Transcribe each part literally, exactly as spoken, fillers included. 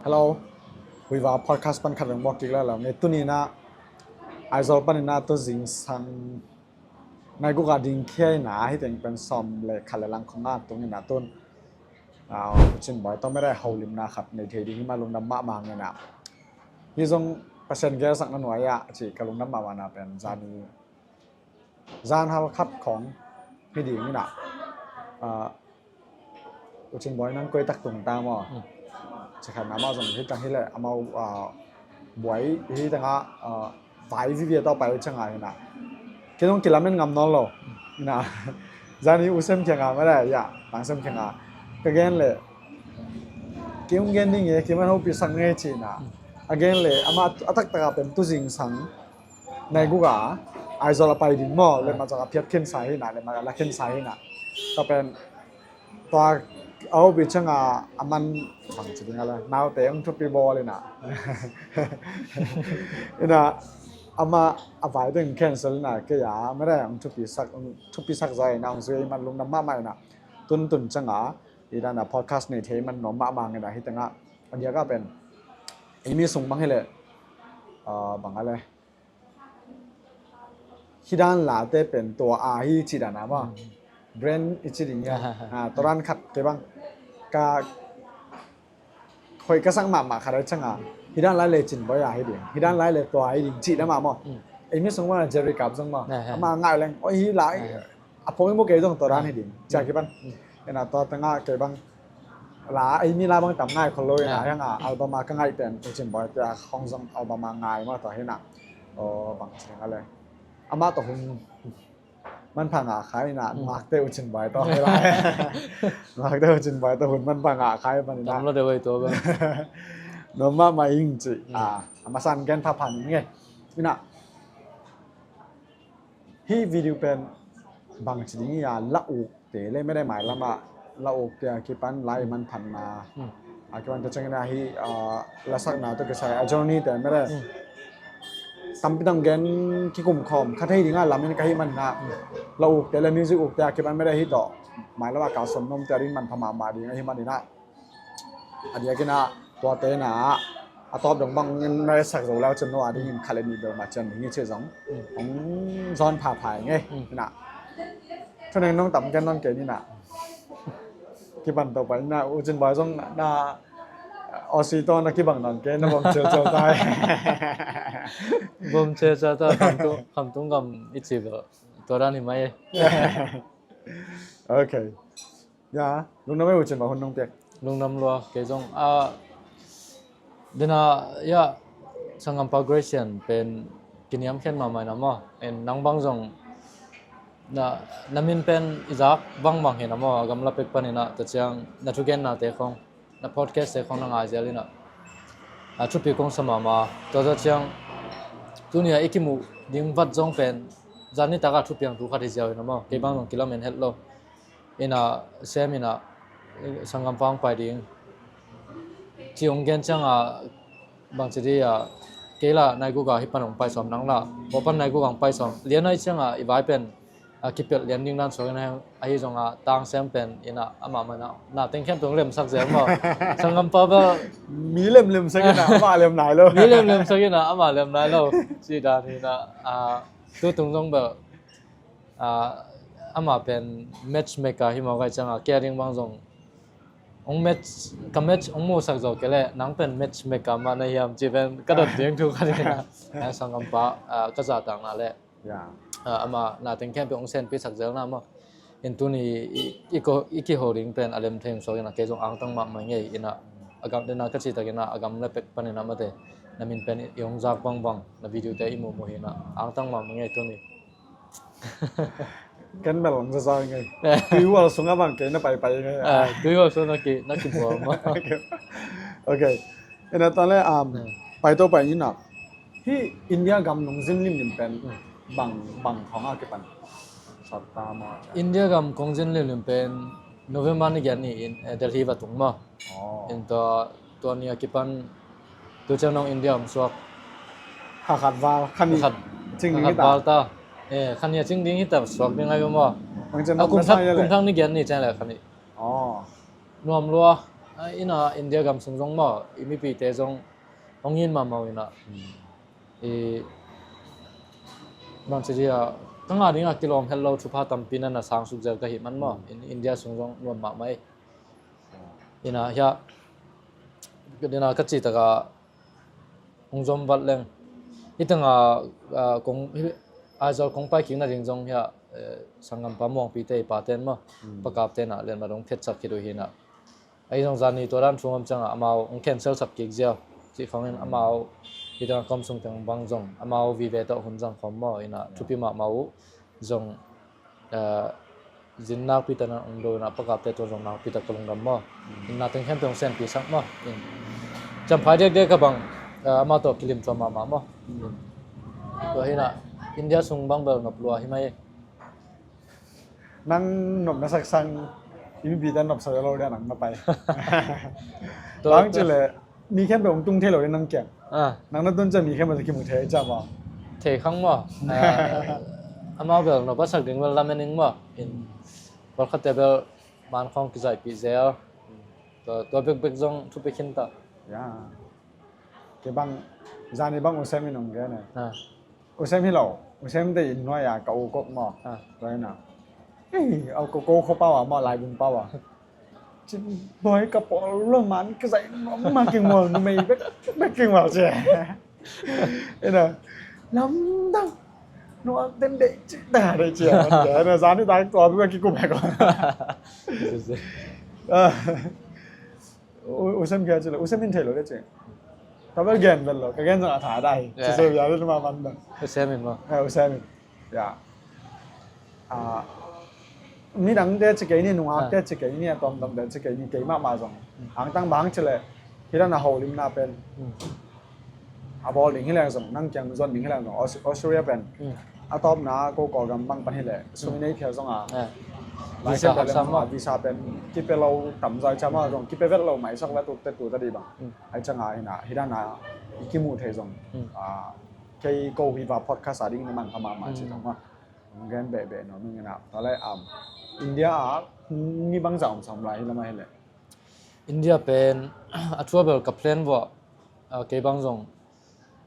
Hello. Huiva podcast pan khat dong bawk kik lai lo. Nge tuni na Aizawl panin na tu zingsang nai guk a ding khia ina, hi teng pen sawm le khat le lang khong a tung ina tun. Ah, Cin Boi tawh mede holimna khat nei thei ding hi ma lungdam mahmah ngena. Hi zong Pasian gelsakna nuai ah ci ka lungdam mahmahna pen zani zan hal khat khong hi ding ina. Ah, U Cin Boi nang koi tak tung ta maw? Mm. Cikhat na amau zong hi tang hi le amau, ah, buai hi tang a, ah, vai vivia tawh pai ciang a hi na. Kei zong kilamen ngam nawn lo. Hi na. Zani U Sem kiang a mede, ya, Tang Sem kiang a. Ka gen le. Kei hong gen ding e, kei man hopi sak ngei ci na. A gen le, ama a taktak a pen tu zingsang nai guk a Aizawl a pai ding maw, le ma zong a phiat khin sa hi na, le ma la khin sa hi na. Tua pen, tua a hopi ciang a, a man bang ci ding a le, naute hong thupi bawl ina. Ina, ama a vai ding cancel ina, kei a, mede hong thupi sak, hong thupi sak zaw ina, hong zui man lungdam mahmah ina. Tun tun ciang a, i dan a podcast nei thei man nuam mahmah ina, hi teng a, a diak a pen, ei mi sung bang hi le, ah, bang a le, hi dan late pen tua a hi ci dan a maw. Mm. Brand i ci ding ya. Ah, tua dan khat kei bang. Ka hoih ka sak mahmah khat a ciang a. Hi dan lai le Cin Boi a hi ding. Hi dan lai le tua a hi ding ci dan mah maw. Mm. Ei mi sung bang a Jerry Kap zong maw. Ah, ah. Ama ngai leng. Oi hi lai. Ah, ah. A phong i mu kei zong tua dan hi ding. Cia kei bang. Mm. Ina tua teng a kei bang. La, ei mi la bang tam ngai khol lo ina, ah, hiang a, album a ka ngai pen, U Cin Boi te a khong zong album a ngai maw tua hi na. O, bang ci ding a le. Ama tua hun manpha ngah khai ina, hmm, makte U Cin Boi tua hi la. Makte U Cin Boi tua hun manpha ngah khai pan ina. Tam lo de wei tua bang. Nuam mahmah ing ci. Hmm. Ah, ama san gen phapha ning e. Ina. Hi video pen bang ci ding i a la uk te le mede mailam ah la uk te a kipan lai manphatna. Hmm. A kipan te ciangin a hi, ah, lasakna tawh kisai a journey te mede. Hmm. Tampi tam gen kikum khawm kha thei ding a lamin ka hih manin a. Hmm. La uk te le music uk te a kipan mede hi tawh. Mailam ah kalsuan nuam te a ding manpha mahmah ding a hih manin a. A diakin a tuate na a tawp dong bang na sak zo leu cin no a dingin khat le nih bel mah cian ding hi ci zong. Mm. Hong zawn phapha ing e. Mm. Ina. Thuneng nong tam ken non ke ni na. Kiban to pa ina U Cin Boi zong na Aussie to na kibang non ke na bom ceu ceu tai. Bom ceu ceu ta kham tung, kham tung gam i ci bel. Tua dan hi mai e. Okay. Ya, lungdam e U Cin Boi hun nong piak. Lungdam lua, kei zong. Ah, dena, ya, sanggampa Gracian pen kiniamkhiat mahmah ina maw. En nang bang zong na, na min pen i zak bangbang hi na maw, a gamla pek pan ina, tua ciang na thugennate khong, na podcast te khong na ngai zel ina. A thupi kong sa mahmah, tua tua ciang tuni a i kimuh ding vat zong pen, zan nitak a thupiang thu khat hi ziau ina maw, kei bang zong kilamen het lo. Ina sem ina, eh, sanggampa hong pai ding. Ci hong gen ciang a, bang ci di a, kei la nai guk a hi pan hong pai sawm nang la. Tua pan nai guk a hong pai sawm. Lian nai ciang a, i vai pen, a kipelh lian ding dan suak ina heng, ahi zong a tang sem pen ina, ama mana. Na teng khempeuh hong lemsak zel maw. Sanggampa bel. Mi lemlemsak ina, ama lem nai lo. Mi lemlemsak ina, ama lem nai lo. Ci dan ina, a, tu tung zong bel. Ah, ama pen matchmaker hi mawk ai ciang a, kei a ding bang zong. Hong match, ka match hong musak zo kei le, nang pen matchmaker mah na hiam ci pen, ka dot ding thu khat hi na. Nang sanggampa, ah, ka zahtakna le. Ya. Ah, ama na teng khempeuh hong senpi sak zelna maw. In tuni i, i, ko, i kiho ding pen a lem thei hong suak ina kei zong angtang mahmah ngei ina. A gam dena ka ci tak ina, a gam le pek pan ina mate. Na min pen i hong zak bangbang, na video te i muhmuh hi na. Angtang mahmah ngei tuni. Ken bel hong zaza ngei. Tuihual sungah bang kei na paipai ngei. Ah, tuihual sungah na ki, na kibual mah. Okay. Ina ta le, um, hmm, pai to pai ina. Hi India gam nong zin limlim pen, hmm, bang, bang khong a kipan. Sat ta maw. India gam kong zin limlim pen November ni giat ni in, eh, Delhi va tung maw. Oh. In tua, tua ni a kipan, tu ciang nong India om suak. Kha khat val, kha nih. Kha khat, cing ding kha khat hi ta. Val ta. Eh, kha nih a cing ding hi ta suak ding ai maw. Bang ciang a kum thak, kum thak ni giat ni ciang le kha nih. Oh. Nuam lua. Ina India gam sung zong maw, i mipite zong hong in mahmah uh ina. I bangci dia ka ngah dinga kilawm het lo thupha tampi na na sang suk zel ka hih man maw. In India sung zong nuam mahmah ei. Ina hia, ina ka cih taka hong zom vat leng. Hih tanga, ah, kong, hih Aizawl kong pai kik nading zong hia, eh, sanggampa muangpite i paten maw. Pakapte na lianmat hong phetsak khit uh hi na. Ahi zong zani tua dan thu ngam cianga amau hong cancel sap kik ziau. Cih khawngin amau hih tanga ka om sung teng bang zong amau vive tawh hun zang khawm maw. Ina thupi mahmah uh zong, eh, zin nakpi tak na ong do ina pakapte tua zong nakpi tak ka lungdam maw. Ina teng khempeuh hong senpi sak maw. Ina Champhai dekdek ka bang, eh, amau tawh kilim tua mahmah maw. Tua hi na India sung bang bel nop lua hi mai. Nang nop na saksang i mipite nop sa lo dia nang na pai. Tua bang cile mi khempeuh hong tung thei lo dia nang kiang. Ah. Nang na tun cia mi khempeuh kimu thei cia maw. Thei khang maw. Ah, amau bel nop a sak ding bel lamen ing maw. In pawlkhatte bel man khawng kizaihpih zel. Tua, tua bekbek zong thupi khin ta. Ya. Kei bang zani bang U Sem in hong gen e. Ah. U Sem hi lo, U Sem te in nuai a ka u kok maw. Ah. Tua ina. Ei, au ko ko kho pau a maw, laibung pau a. Cin boi ka pawl lo man ka zai nuam ma kingwal, numei bek bek kingwal cia. Ina lamdang nuak den dei ci ta dei cia. Ina zani ta tua bek kikum he ko. Ah. U, U Sem kia ci lo, U Sem in thei lo de ci. Tua bel gen bel lo, ka gen zong a tha dai. Yeah. Ci so bia lo ma man da. U Sem in maw. Eh, U Sem in. Ya. Ah, midangte ci kei ni, nungakte ci kei ni, a tuamtuamte ci kei ni, kei mahmah zong. Angtang bang cile, hih dan a holimna pen. A bawl ding hi leng zong, nang kiang zuan ding hi leng zong, Aus-, Australia pen. A tawpna ko Kawlgam bang pan hi leh, sum i nei phial zong a. Visa pen, visa pen, kipe lo tam zai ciam a zong, kipe vet lo maisak vet tuk te tu ta di bang. Ai ciang a hi na, hih dan a i kimuh thei zong. Ah, kei ko hi va podcast a ding na man pha mahmah ci zong a. Gen behbeh no ming ina. Tua lai am India a mi bangza om sam lai hi lam a hi le. India pen a tua bel ka plan vua, ah, kei bang zong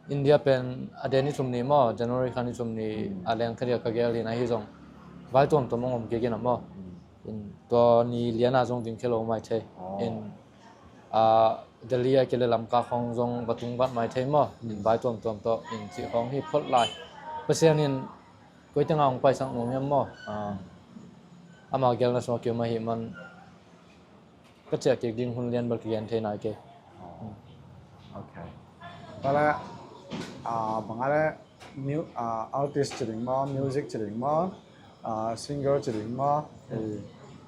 India pen a den ni thum ni maw, January kha ni thum ni a leng kha dia ka gel hi na hi zong vai tuamtuam hong om kik ina maw. In tua ni lian a zong ding khe lo mai thei. In, ah, Delhi a kile Lamka khawng zong va tung vat mai thei maw. In vai tuamtuam tawh in cih khawng hi phot lai. Pasian in koi tengah hong paisak nuam hiam maw? Ah, ama gelna sungah kiom ahih man ka ciah kik ding hun lian bel kigen thei nai kei. Ok. Tua le, ah, bang a le, mu-, ah, artist ci ding maw, music ci ding maw, ah, singer ci ding maw, eh,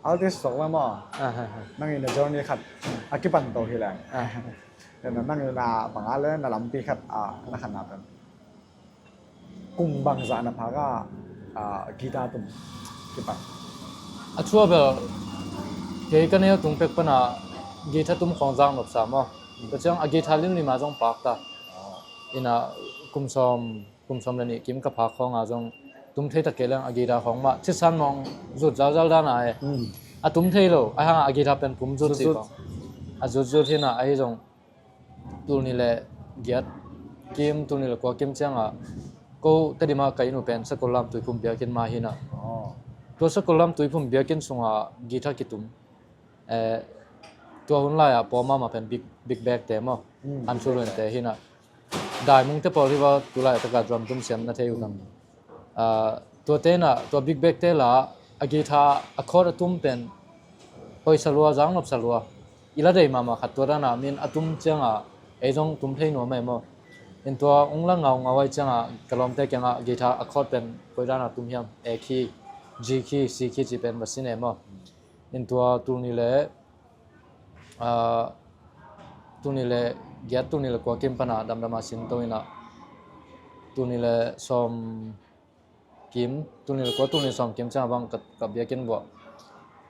artist tok le maw? Ah, ha, ha. Nang in na journey khat a kipan to hi leng. Ah. Nang in na bang a le na lampi khat, ah, na khat na pen. Kum bangzah na phak a, ah, guitar tum kipan? A tua bel kei ka neu tung pek pana guitar tum khawng zak nopsa maw. Tua ciang a guitar limlim a zong pak ta. Ina kum sawm, kum sawm le nih kim ka phak khawng a zong tum thei ta kei leng a guitar khawng mah thitsan mawng zut zauzau dan a e. A tum thei lo, a hang a guitar pen pum zut ci khawng. A zut zut hi na ahi zong tul nih le giat kim, tul nih le kua kim ciangah ko Tedim ah ka inn uh pen Sakollam Tuiphum biakinn mah hi na. Tua Sakollam Tuiphum biakinn sungah guitar kitum. Eh, tua hun lai-ah pawm mahmah pen big, big bag te maw, an thu luan te hi na. Daimung te pawl hi va, tu lai takah drum tum siam na thei uh kam. Ah, tua te na, tua big bag te la a guitar a chord a tum pen hoih sa lua, zang nop sa lua. I la dei mahmah khat tua dana min a tum cianga ei zong tum thei nuam ei maw. In tua ung la ngau ngau ai cianga ka lawmte kianga guitar a chord pen koi dana tum hiam, A key, G key, C key ci pen va sin ei maw. In tua tul nih le, ah, tul nih le giat, tul nih le kua kim pana damdama sin to ina, tul nih le sawm kim, tul nih le kua, tul nih sawm kim cianga bang ka, ka biakinn buah,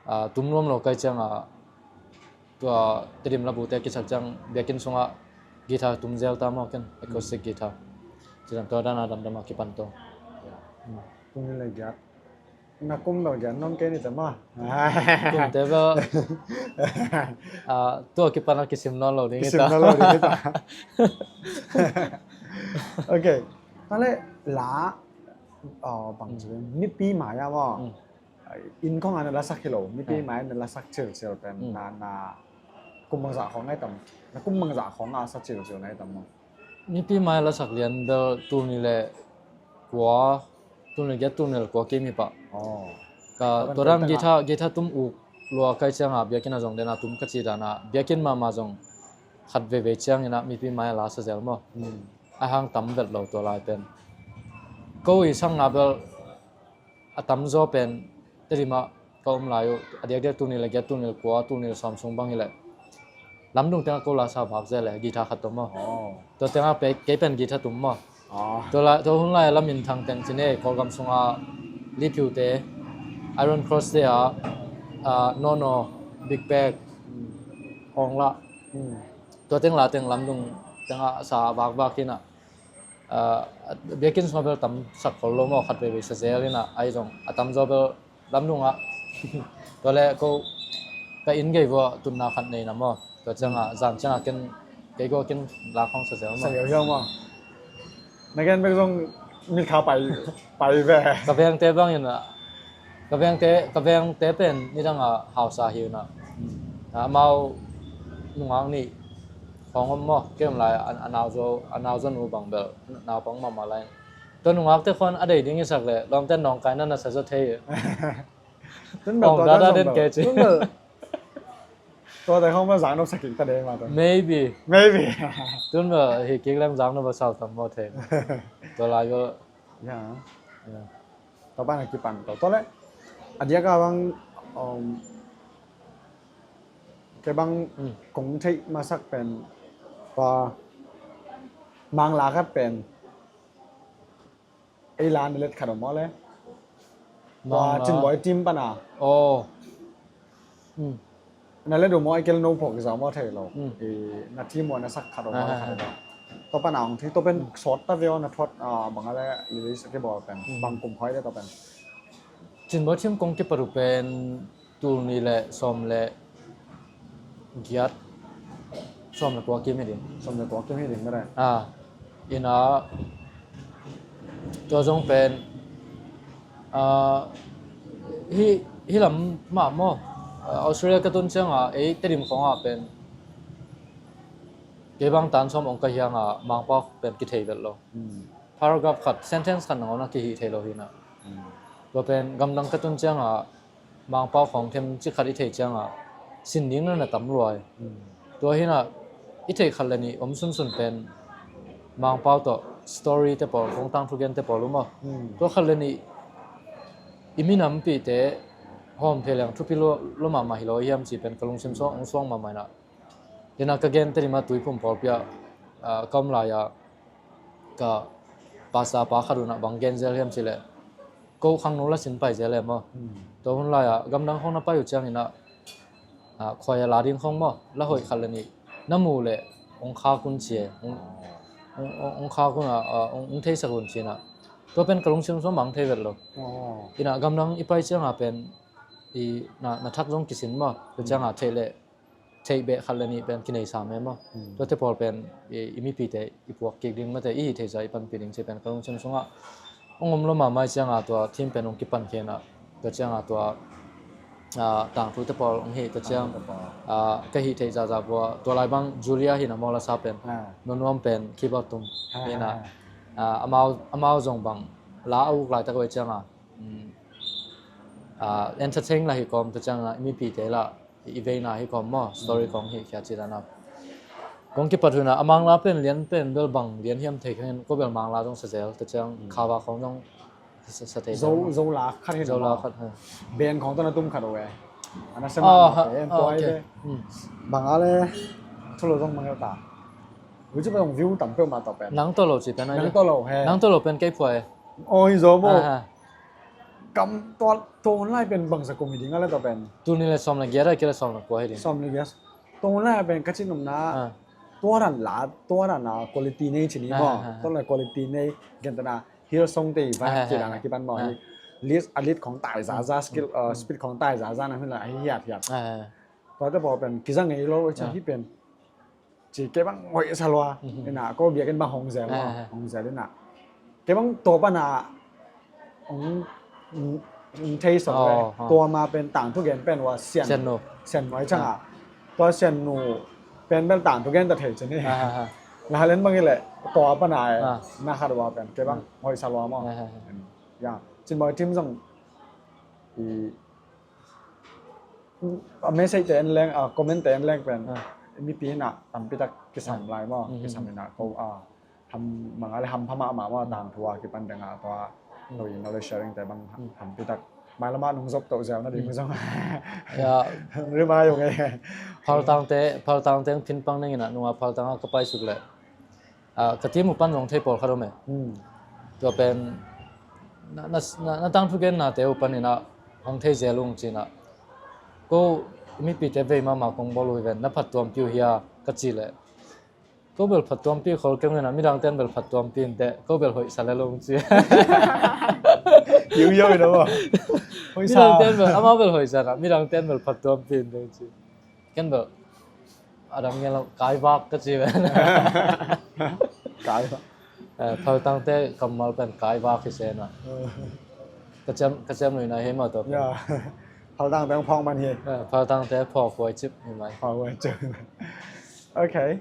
ah, tum nuam lo kai cianga tua Tedim labute kisak ciang biakinn sunga guitar tum zel ta maw ken, acoustic guitar. Ciang tua dana damdama kipan to. Tul nih le giat. Na kum bel gen nawn kei ni ta maw. Kumte bel, ah, tua kipan a kisim nawn lo ding hi ta. Kisim nawn lo ding hi ta. Ok. Tua leh la, ah, bang ci, mipi mai-ah maw. Mm. Inn khawng ah na lasak hi lo, mipi mai-ah na lasak cilcil pen, mm, na, na kum bangzah khawng na hi tam, na kum bangzah khawng a sa cilcil na hi tam maw? Mipi mai-ah lasak lian bel tul nih leh kua, tul nih leh giat, tul nih leh kua kim hi pah. Oh. Ka tua dan guitar, guitar tum uk lua ka hih ciangah biakinn ah zong den a tum ka cih dan ah biakinn mahmah zong khat veivei ciangin ah mipi mai-ah la sa zel maw. Hmm. A hang tam vet lo tua lai pen. Ko i sang na bel a tamzaw pen Tedim ah ka om lai uh, a diakdiak tul nih leh giat, tul nih leh kua, tul nih leh sawm sung bang hi leh lamdung tengah ko la sa vak zel leh guitar khat tawh maw. Oh. Tua tengah pe-, kei pen guitar tum maw. Oh. Tua lai, tua hun lai a la minthang teng ci ni, Kawlgam sungah Lee Pyu te, Iron Cross te ah, ah, Nono, Big Bag, hmm, Hong La. Hmm. Tua teng la teng lamdung tengah sa vakvak hi na. Ah, biakinn sungah bel tam sak khol lo maw, khat veivei sa zel hi na, ahi zong a tamzaw bel lamdung ah. Tua leh ko ka inn gei vuah tunna khat nei na maw. Tua ciangah zan ciangah ken, kei ko ken la khawng sa zel maw. Sa zel hiau maw. Na gen bek zong mitkha pai, pai ve. Ka vengte bangin ah, ka vengte, ka vengte pen nidang a hausa hi uh na. Hmm. Ah, amau nungak nih khawng om maw, kei om lai a, a nau zaw, a nau zaw nu bang bel naupang mahmah lai. Tua nungakte khawng a dei ding i sak leh lawmte nawngkaina na sa zaw thei. Tun bel tua dan den kei ci. Tun bel tua te khawng bel zak nop sa kik ta dei mah tun. Maybe. Maybe. Tun bel hi kik leng zak nop a sau tam maw thei. Tua lai bel. Ya. Ya. Tua pan a kipan tawh. Tua leh a diak a bang, um, kei bang, hmm, kong theih masak pen tua Mangla khat pen ei la na let khat om maw le. Tua Mangla. Cinboi team pan a. Oh. Hmm. Na let uh maw, a kel no phawk i za maw thei lo. Hmm. I na team uh na sak khat uh maw, ah, khat uh. Tua pan a hong thei, tua pen sawt ta ve aw, na thuat, ah, bang a le, i le sa ke bawl pen, hmm, bang kum khoi le tua pen. Cinboi team kong kipat uh pen tul nih le sawm le giat, sawm le kua kim hi ding. Sawm le kua kim hi ding, mare. Ah. Ina, tua zong pen, ah, hi, hi lam mah maw, ah, Australia ka tun ciangah, ei, Tedim khawngah pen, kei bang tan sawm ong ka hiangah, Mangpau pen kithei vet lo. Hmm. Paragraph khat, sentence khat nangawn a kihih thei lo hi na. Hmm. Tua pen, gamdang ka tun ciangah, Mangpau khawng them ci khat i theih ciangah sin ding na na tam luai. Hmm. Tua hi na i theih khat le nih om sunsun pen Mangpau tawh story te pawl, kong tangthu gen te pawl um aw. Hmm. Tua khat le nih i minampihte hawm thei leng thupi lua, lua mahmah hi lo hiam ci pen ka lungsim suang, ong suang mahmah hi na. Tina ka gen Tedim a Tuiphum pawlpi ah, ah, ka om lai-ah ka pastor pa khat un ah bang gen zel hiam ci leh, ko khangno la sin pai zel e maw. Hmm. Tua hun lai-ah gamdang khawng na pai uh ciangin ah, ah, khuai a la ding khawng maw, la hoih khat le nih na muh leh ong khak un ci e, ong, ong, ong, ong khak un ah, ah, ong, ong theisak un ci na. Tua pen ka lungsim sung bang thei vet lo. Oh. Ina gamdang i pai ciangah pen i na, na thak zong kisin maw, tua ciangah theih leh theih beh khat le nih pen kinei sam e maw. Hmm. Tuate pawl pen i, i mipite i puak kik ding mate, i hih theihsa i panpih ding ci pen ka lungsim sungah ong om lo mahmah i ciangah tua team pen ong kipan khin ah, tua ciangah tua, ah, tangthute pawl ong hih, tua ciang, tangthute pawl, ah, ka hih theih zahzah vua, tua lai bang Julia hi na maw, lasa pen, ah, nuamnuam pen keyboard tum, ah, hi na, ah, ah, amau, amau zong bang la a uk laitak ve ciangah, um, ah, entertain la hi kawm, tua ciangah i mipite la i veina hi kawm maw, story kong hi khia ci dan a. Kong kipat hun ah, a Mangla pen lian pen bel bang lian hiam thei kha in, ko bel Mangla zong sa zel, tua ciang, mm, khava khong zong sa, sa thei zel maw. Zo la khat hi na maw. Zo la khat, ha. Band khong tawh na tum khat uh e. Ana sem, ah, ma ha, pen, ah, tua i, okay, ve. Mm. Bang a le, thu lo zong mang ta. Ui ci pa zong view tam peuh mah tawh pen. Nang tawh lo ci pen a i ve. Nang tawh lo he. Nang tawh lo pen kei phuai. Oi, zo maw. Ah, ha. Kam tua, tua hun lai pen bangsa kum hi ding a le tua pen. Tul nih le sawm le giat a, kei le sawm le kua hi ding. Sawm le giat. Tua hun lai pen ka cih nopna, ah, tua dan la, tua dan a quality nei ci ni maw. Ah, ah, ah. Tua dan a quality nei, gentehna Hillsong te i vai, ah, ah, ci dan a, ah, kipan maw, ah, hi. Lead, a lead khong tai zaza, skill, uh, speed khong tai zaza na hi la, a hi hiat hiat. Tua te pawh pen kiza ngei lo, ci hi pen. Ci kei bang hoih sa lua. Ina ko biakinn bang hong zel lo, hong zel ina. Kei bang tua pana hong, hong thei so le. Tua ma pen tangthu gen pen ua sian. Sian no. Sian no ai chang a. Tua sian no pen bel tangthu gen ta thei ci ni. Nga halen bang ile tua pana ai. Na khat ua pen kei bang hoih sa lua mo. Ya, Cin Mawi team zong i, a message te en leng, a comment te en leng pen mipi ina tampi tak kisam lai mo, kisam ina ko a ham manga le ham phama ma mo, tangthu a kipan deng a tua lo i knowledge sharing te bang tampi tak mai lama nung zop to zel na ding zong. Ya, ri mai ung e. Phaltang te, phaltang te phin pang neng ina nunga phaltang a ka pai suk le. Ka team uh pan zong thei pawlkhat om e. Tua pen na tangthu gennate uh panin ah hong thei zel ung cin ah, ko mipite vei mahmah kong bawl uh hi ven, na phattuampih uh hia ka cih leh, ko bel phattuampih khol keng in ah midangte in bel phattuampih in teh, ko bel hoihsa lel ung ci. Midangte in bel, amau bel hoihsa in ah midangte in bel phattuampih in teh ci. Ken bel a dang ngen lo, kaivak ka ci ve. Kaivak. Phaltangte kammal pen kaivak hi se na. Ka ciam, ka ciam nuina hi mah tua pen. Phaltangte phawk man hi. Phaltangte phawk huai cip hi mai. Phawk huai cip. Okay.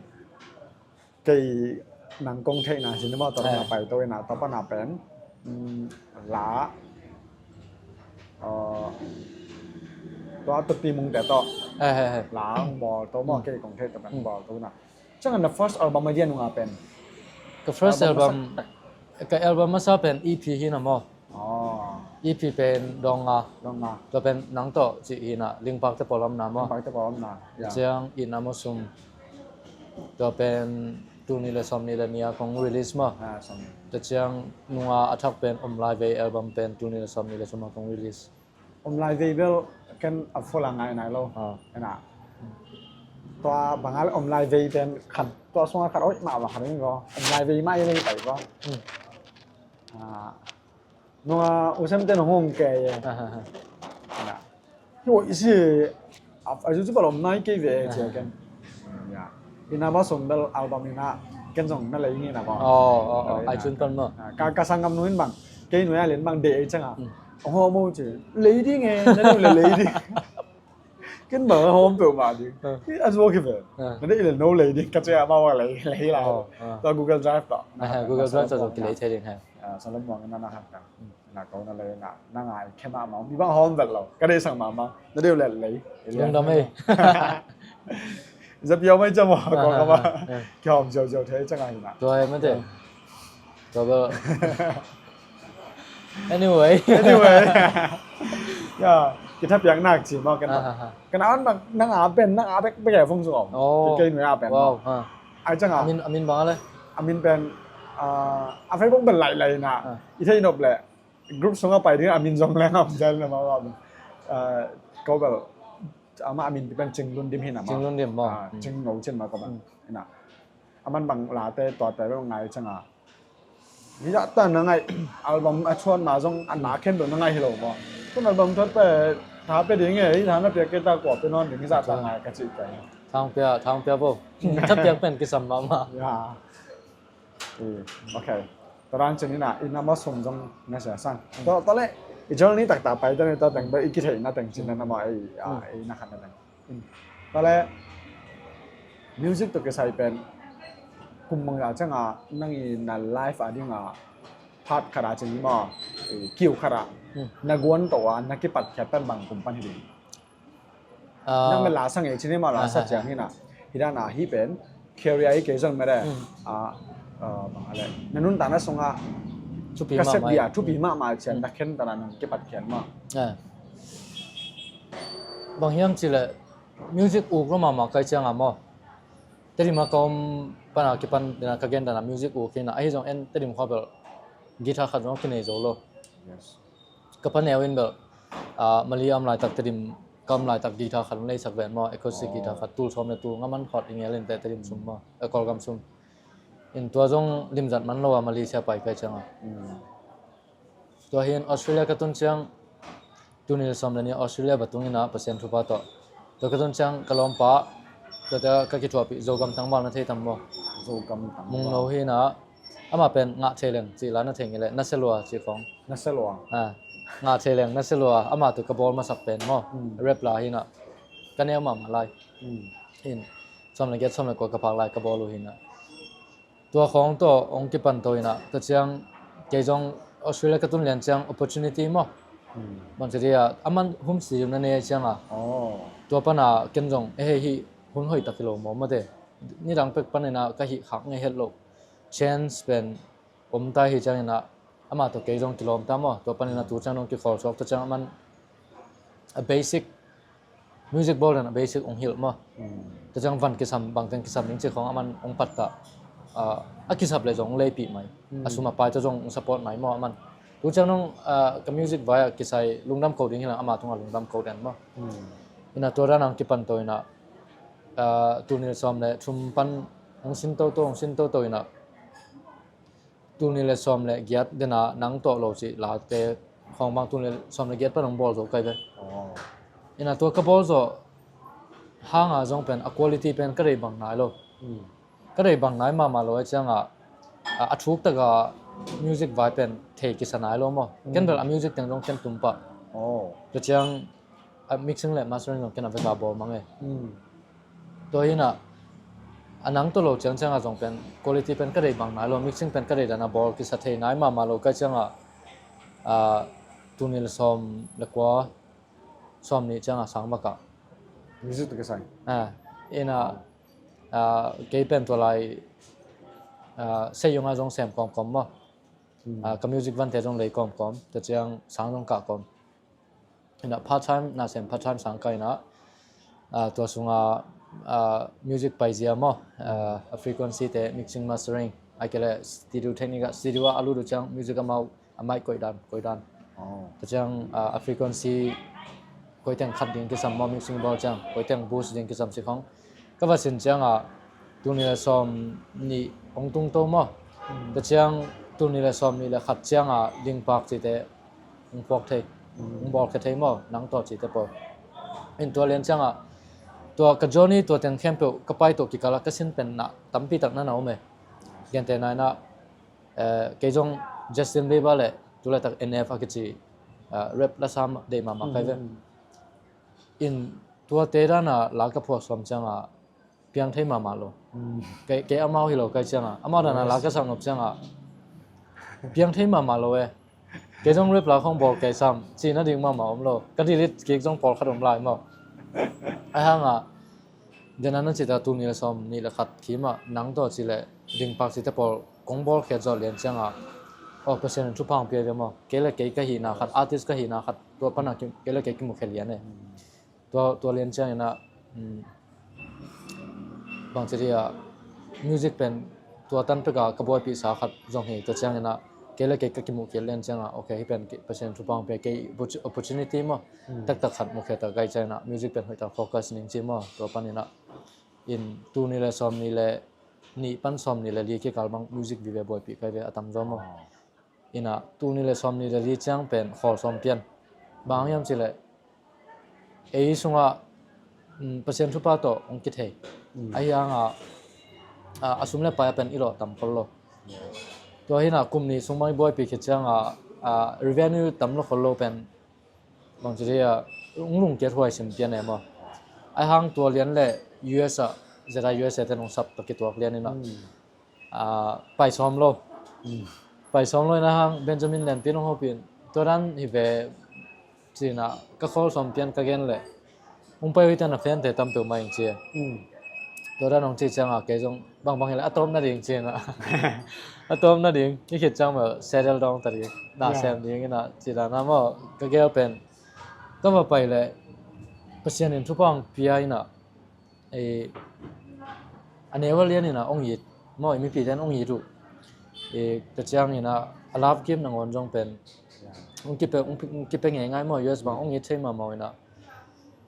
Kei nang kong theihna sin maw, tua na pai to ina, tua pana pen la tua tupi mungte tawh la ang bawl to maw, kei kong theih to pen bawl to ina. Ciang na first album a dia nunga pen? Ka first album, ka album masa pen E P hi na maw. E P pen dong nga. Dong nga. Tua pen nang tawh cih hi na, Lingpakte pawlamna maw. Lingpakte pawlamna. Ciang Itna Mawsum. Tua pen tul nih le sawmnih le nih a kong release maw. Tua ciang nunga a thak pen Om Lai Vei album pen tul nih le sawmnih le thum a kong release. Om Lai Vei bel ken a full a ngai nai lo. Ena. Tua banga le Om Lai Vei pen khat tua sunga khat oi mah bang khat in ko. Om Lai Vei mah i lei pai ko. Nunga u sem ten hong kei e. Hi wo i si a zu zu balom nai kei ve e cia ken. Itna Mawsum bel album ina ken zong na lei ngi na ko. Ai cun ton maw. Ka, ka sanggam nu in bang kei nu ya len bang de e canga. Ho mo ci lei ding e, na nu le lei ding. Ken bang a hawm peuhmah ding. Hi a zuak hi ve. Na deih le no lei ding ka cia a mau a lei, lei lai. Tua Google Drive tawh. Google Drive tawh zong kilei thei ding he. Salom muang na na hak tang. Na ko na lei na, na ngai khe mahmah. Mi bang hawm vet lo. Ka deih sang mahmah. Na deih le lei. Lungdam ei. Zapiau mai cia maw ko ka ma. Kihawm ziauziau thei cia ngai na. Tua e mate. Tua bel. Anyway. Anyway. Ya, kithapiak nak ci maw ken. Ken a on bang nang a pen, nang a bek bek e phung sung om. Kei nui a pen. Ai canga. Amin, amin bang a le. Amin pen a Facebook bel lai lai na. I thei nop le. Group sunga pai ding amin zong leng om jal na maw. Ko bel ama amin pen Cing Lun Dim hi na maw. Cing Lun Dim maw. Cing Ngo cin maw ko bang. Ina. Aman bang late tuate bel ngai canga. Hi zah ta na ngai album a chuan ma zong a na khen bel na ngai hi lo maw. Tun album thuat pe tha pe ding e, hi tha na piak kei ta kua pe nawn ding hi zah ta ngai ka cih kei. Thang pia, thang pia bo. Tha piak pen kisam mahmah. Ya. Ok. Tua dan cin ina, Itna Mawsum zong na sia sang. Tua, tua le, i journey taktak pai ta ni tua teng bel i kitheihna teng cin na maw ei, ei na khat na teng. Tale music tawh kisai pen kum bangzah cianga nang i na life a dinga part khat a cin maw, kiu khat a na guan tawh a na kipatkhiat pen bang kum pan hi ding? Nang bel la sa ngei cin maw, la sa ciang hi na, hi dan a hi pen career hi kei zong mede. Bang a le na nuntakna sunga thupi mahmah, thupi mahmah cian na khen tana nang kipatkhiat maw? Bang hiam cih leh music uk lo mahmah kai cianga maw. Tedim a ka om pana kipan dena ka gen dana music uk hi na, ahi zong en Tedim khua bel guitar khat zong kinei zo lo. Ka pa neu in bel Mali a om laitak Tedim ka om laitak guitar khat hong leisak ven maw, acoustic guitar khat tul sawm le tul nga man khawt i ngel in teh Tedim sum maw, Kawlgam sum. In tua zong limzat man lo a Malaysia pai kai cianga. Tua hi-in Australia ka tun ciang, tul nih le sawm le nih Australia va tung in ah Pasian thupha tawh. Tua ka tun ciang ka lawmpa, tuate ka kithuahpih Zogam tangval na thei tam maw? Zogam tangval. Mungno hi-in ah, amah pen Ngah Thei Leng cih la na thei ngei leh, Na Se Lua cih khawng. Na Se Lua. Ah, Ngah Thei Leng, Na Se Lua, amah tawh ka bawl masak pen maw? Hmm. Rap la hi-in ah, ka neu mahmah lai. Hmm. In, sawm le giat, sawm le kua ka phak lai ka bawl uh hi-in ah. Tua khawng tawh hong kipan to in ah, tua ciang kei zong Australia ka tun lian ciang opportunity maw? Hmm. Bang ci dih ah, a man hun sim na nei ciang ah. Oh. Tua pan ah ken zong, eh, hih hun hoih tak hi lo maw, mate. Nidang pek pan in ah ka hih khak ngei het lo. Chance pen om ta hi ciang in ah, amah tawh kei zong kilawm ta maw. Tua pan in ah tu ciang dong kikhawl suak, tua ciang a man a basic, music bawl dan a basic hong hilh maw. Hmm. Tua ciang van kisam, bangteng kisam ding cih khawng a man hong pattah. Ah, a kisap leh zong hong leipih mai. Hmm. A sum a pai tawh zong hong support mai maw a man. Tu ciang dong, ah, ka music vai ah kisai lungdam ko ding hi lo, amah tungah lungdam ko den maw. Hmm. In ah tua dan ah hong kipan to in ah, ah, tul nih le sawm le thum pan hong sin toto, hong sin toto in ah, tul nih le sawm le giat den ah Nang Tawh Lo cih late khawng bang tul nih le sawm le giat pan hong bawl zo kai ve. Oh. In ah tua ka bawl zawh hang ah zong pen a quality pen ka deih bang nai lo. Hmm. Ka deih bang nai mahmah lo, a ciang ah, a, a thuk tak ah music vai pen thei kisa nai lo maw. Hmm. Ken bel a music teng zong ken tum pah. Oh. Tua ciang a mixing le mastering zong ken a vek a bawl mang e. Hmm. Tua hi-in ah, a Nang Tawh Lo ciangciang ah zong pen quality pen ka deih bang nai lo, mixing pen ka deih dan a bawl kisa thei nai mahmah lo kai ciang ah, ah, tul nih le sawm le kua, sawm nih ciang ah sang va kah. Music tawh kisai. Ah, in ah, ah, kei pen tua lai, ah, Seiyong ah zong sem kawmkawm maw. Hmm. Ah, ka music vante zong lei kawmkawm, tua ciang sang zong kah kawm. In ah part time, na sem part time sang kah in ah, ah, tua sungah, ah, music paizia maw, ah, a frequency te, mixing, mastering, ahih kei leh studio technique ah, studio ah a lut uh ciang music amau, a mic koih dan, koih dan. Oh. Tua ciang, ah, a frequency koih teng khat ding kisam maw, mixing bawl ciang, koih teng boost ding kisam cih khawng. Ka va sin ciang ah, tul nih le sawm nih hong tung to maw. Hmm. Tua ciang tul nih le sawm nih le khat ciang ah dingpak cihte hong puak thei, hmm, hong bawlkhia thei maw, Nang Tawh cihte pawl. In tua lian ciang ah, tua ka journey, tua teng khempeuh ka pai tawh kikal ah ka sin pen na tampi tak na na om e. Gentehna in ah, eh, kei zong Justin Bieber le tu laitak N F a kici, eh, rap lasa deih mahmah kai ve. Hmm. In tuate dan ah la ka phuak sawm ciang ah piang thei mahmah lo. Hmm. Kei, kei amau hi lo kai ciang ah, amau dan ah la ka sak nop ciang ah piang thei mahmah lo e. Kei zong rap la khawng bawl kei sam, cih nading mahmah om lo. Ka delete kik zong pawlkhat om lai maw. Ahih hang ah, den ah na cih ta tul nih le sawm nih le khat kim ah Nang Tawh cih le dingpak cihte pawl kong bawlkhiat zawh lian ciang ah, oh, Pasian in thupha hong pia ve maw. Kei le kei ka hihna khat, artist ka hihna khat, tua pan ah ki, kei le kei kimukhia lian e. Hmm. Tua, tua lian ciangin ah, um, bangci dih ah, music pen tua tan pek a ka buaipihsa khat zong hi, tua ciangin ah, kei le kei ka kimuh kik lian ciang ah, ok, hih pen kei, Pasian thupha hong pia kei, opportu-, opportunity maw, hmm, taktak khat mukhia ta kai ciangin ah, music pen hoih ta focus ning ci maw, tua panin ah, in tul nih le sawm nih le nih pan sawm nih le li kikal bang music vive buaipih kai ve a tamzaw maw. Oh. In ah, tul nih le sawm nih le li ciang pen khawl sawm pian. Bang hang hiam cih leh, ei sungah, mm, Pasian thupha tawh hong kithei. Mm. Ahih hang ah, a, a sum le pai ah pen i lawh tam khol lo. Yes. Tua hi-in ah, kum nih sung bang i buaipih khit ciang ah, a, revenue tam lo khol lo pen, bangci dih ah, hong lungkiat huai sim pian e maw. Ahih hang tua lian le U S ah, Z I U S A ten hong sap tawh kituak lian in ah. Mm. Ah, pai sawm lo. Mm. Pai sawm lo in ahih hang Benjamin Lianpi in hong hopih in, tua dan hi ve ci-in ah, ka khawl sawm pian ka gen leh, hong pai uh hi ta, na fante tam peuhmah ing ci. Mm. Tua dan hong cih ciang ah, kei zong bangbang hi leh a tawpna ding ci-in ah. A tawpna ding, hih khit ciang bel settle down ta ding, na, yeah, sem ding in ah, ci dan ah maw, ka gel pen. Ka va pai leh, Pasian in thupha hong pia in ah, eh, a neu a lian in ah hong it maw, i mipite in hong it uh. Eh, tua ciangin ah, a love gift nangawn zong pen, yeah, hong kipia, hong pi-, hong kipia ngeingai maw, U S bang hong it thei mahmah uh in ah.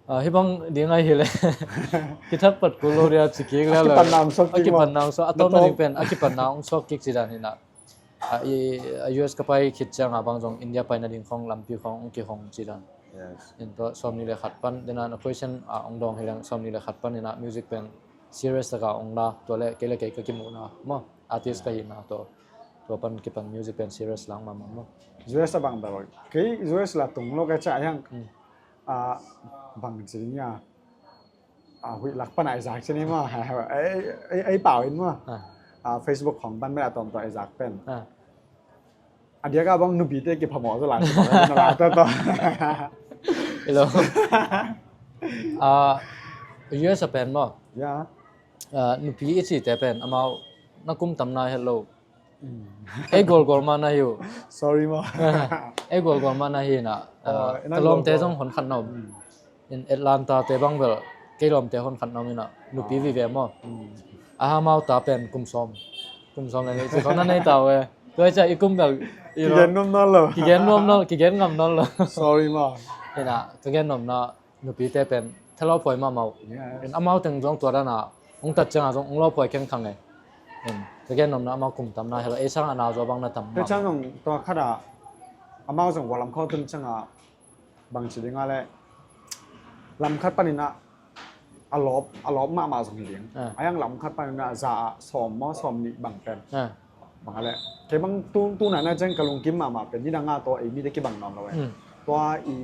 Ah, hih bang ding ahi hi leh, kithak pat kul lo dia ci kik leh, a kipanna hong suak kik, a kipanna hong suak, a tawpna ding pen, a kipanna hong suak kik ci dan hi in ah. A, i, a U S ka pai khit ciangah bang zong India pai nading khong lampi khong hong kihong ci dan. Yes. In tua sawmnih le khat pan, dena na question a hong dawng hi leng sawmnih le khat pan ina music pen serious taka hong la, tua le kei le kei ka kimuhna maw, artist ka hihna tua, tua pan kipan music pen serious lang mahmah maw. U S a bang bel kei U S la tung lo ka ca hiang. Hmm. A, bang ci ding a, a, huih lak pan a i zak ci ni maw. Ei, ei, ei pau in maw. Ah. A, Facebook khong pan mel a tom tua i zak pen. Ah. A diak a bang nupite kiphamawh zaw lai ci bang na la ta ta. Hello. A, U S a pen maw. Ya. A, nupi i cite pen amau na kum tam na het lo. Mm. Ei gualgual mah na hi uh. Sorry maw. Ei gualgual mah na hi na. Oh, ka lawmte zong hon khat na om. Mm. In Atlanta te bang bel kei lawmte hon khat na om ina nupi vive maw. Mm. A, amau ta pen kum sawm. Kum sawm le nih ci khong na nei ta uh e. Tua hi cia i kum bel, you know, kigen nuam nawn lo. Kigen nuam nawn, kigen ngam nawn lo. Sorry maw. Ina ka gen nuamna nupite pen thalawphuai mahmah uh. Yes. In amau teng zong tua dana hong tat ciangah zong hong lawphuai khengkhang e. In ka gen nuamna amau kum tam na hel ei sang a nau zaw bang na tam. Tua ciang zong tua khatah amau zong gualam khawng tun ciangah bang ci ding a le lam khat panin a, a lawp, a lawp mahmah zong hi ding. Ah. A yang lam khat panin a za ah sawm maw sawm nih bang pen. Ah. Bang a le kei bang tu, tu na na ciang ka lungkim mahmah pen ni dang a tua ei mite kibang nawn lo e. Hmm. Tua i,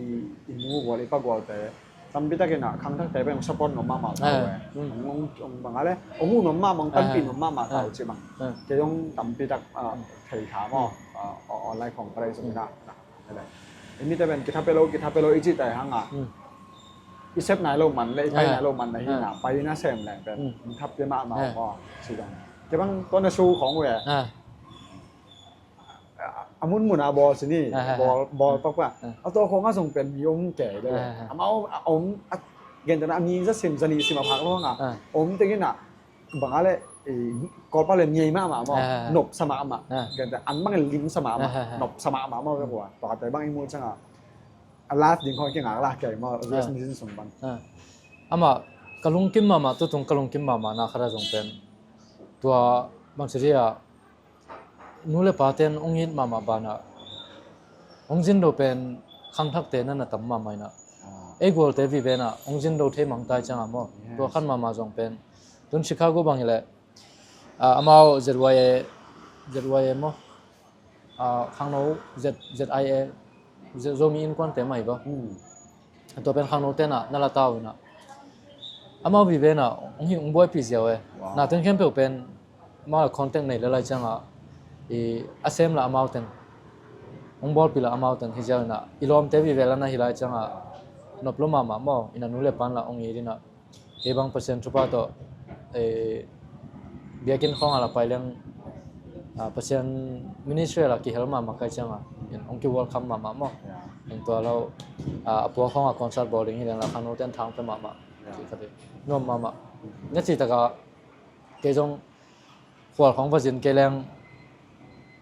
i nu gual i pa gualte tampi takin a khangthakte pen support nuam mahmah lo e. Hmm. Hong, hong, hong bang a le hong uh nuam mahmah, hong tanpih nuam mahmah ta uh ci bang. Ah. Kei zong tampi tak, ah, thei kha maw. Ah, online khong ka lei zong ina. Emi te pen kithape lo, kithape lo i cih tai hanga. Hmm. I sep nai lo man le i pai nai lo man na hi na, pai na sem leng pen. Hmm. Kithape mahmah maw, si dong. Kei bang tua na su khong uh e. Ah. A munmun a bawl si ni, bawl, bawl tok pa. Ah. A tua khong a zong pen mi om kei le. Ah. Amau a om, a gen tana a mi za sim, za nih sim a phak lo hanga. Ah. Om tengin a bang a le, eh, Kawlpau le ngiai mahmah maw, ah, nopsa mahmah. Ah. Kan ta, an bang limsa mahmah, ah, ah, ah, nopsa mahmah maw, ka kua. Tuate bang i mu cianga a live ding khawng kingak la kei maw, ah, West Mission sung bang. Ah. Amah ka lungkim mahmah, tutung ka lungkim mahmah na khat a zong pen tua bang ci dia, nu le paten hong it mahmah banah hong zin do pen khangthakte na na tam mahmah inah. Ah. Ei gualte vive inah hong zin do thei mangtai ciangah maw. Yes. Tua khan mahmah zong pen tun Chicago bang hileh, ah, amau Z Y A, Z Y A maw, ah, khangno Z, Z I A, Z-, Zomi Innkuante mah hi baw. Hmm. Tua pen khangno tenah na la tau inah amau vive inah hong hi hong buaipih ziau e. Wow. Naten khempeuh pen amau contact nei le lai ciangah i a sem la amau teng hong bawlpih la amau teng hi ziau inah i lawmte vive la na hi lai ciangah nop lo mahmah maw, inah nu le pan la hong it inah kei bang Pasian thupha tawh, eh, biakinn khawng a la pai leng, ah, Pasian ministry a la kihel mahmah kai ciangah in hong ki welcome mahmah maw. Yeah. Hong tua lo, ah, a pua khawng a concert bawl ding hi leng la khangno ten thang pia mahmah. Yeah. Nuam mahmah. Na cih takah kei zong khual khawng va zin kei leng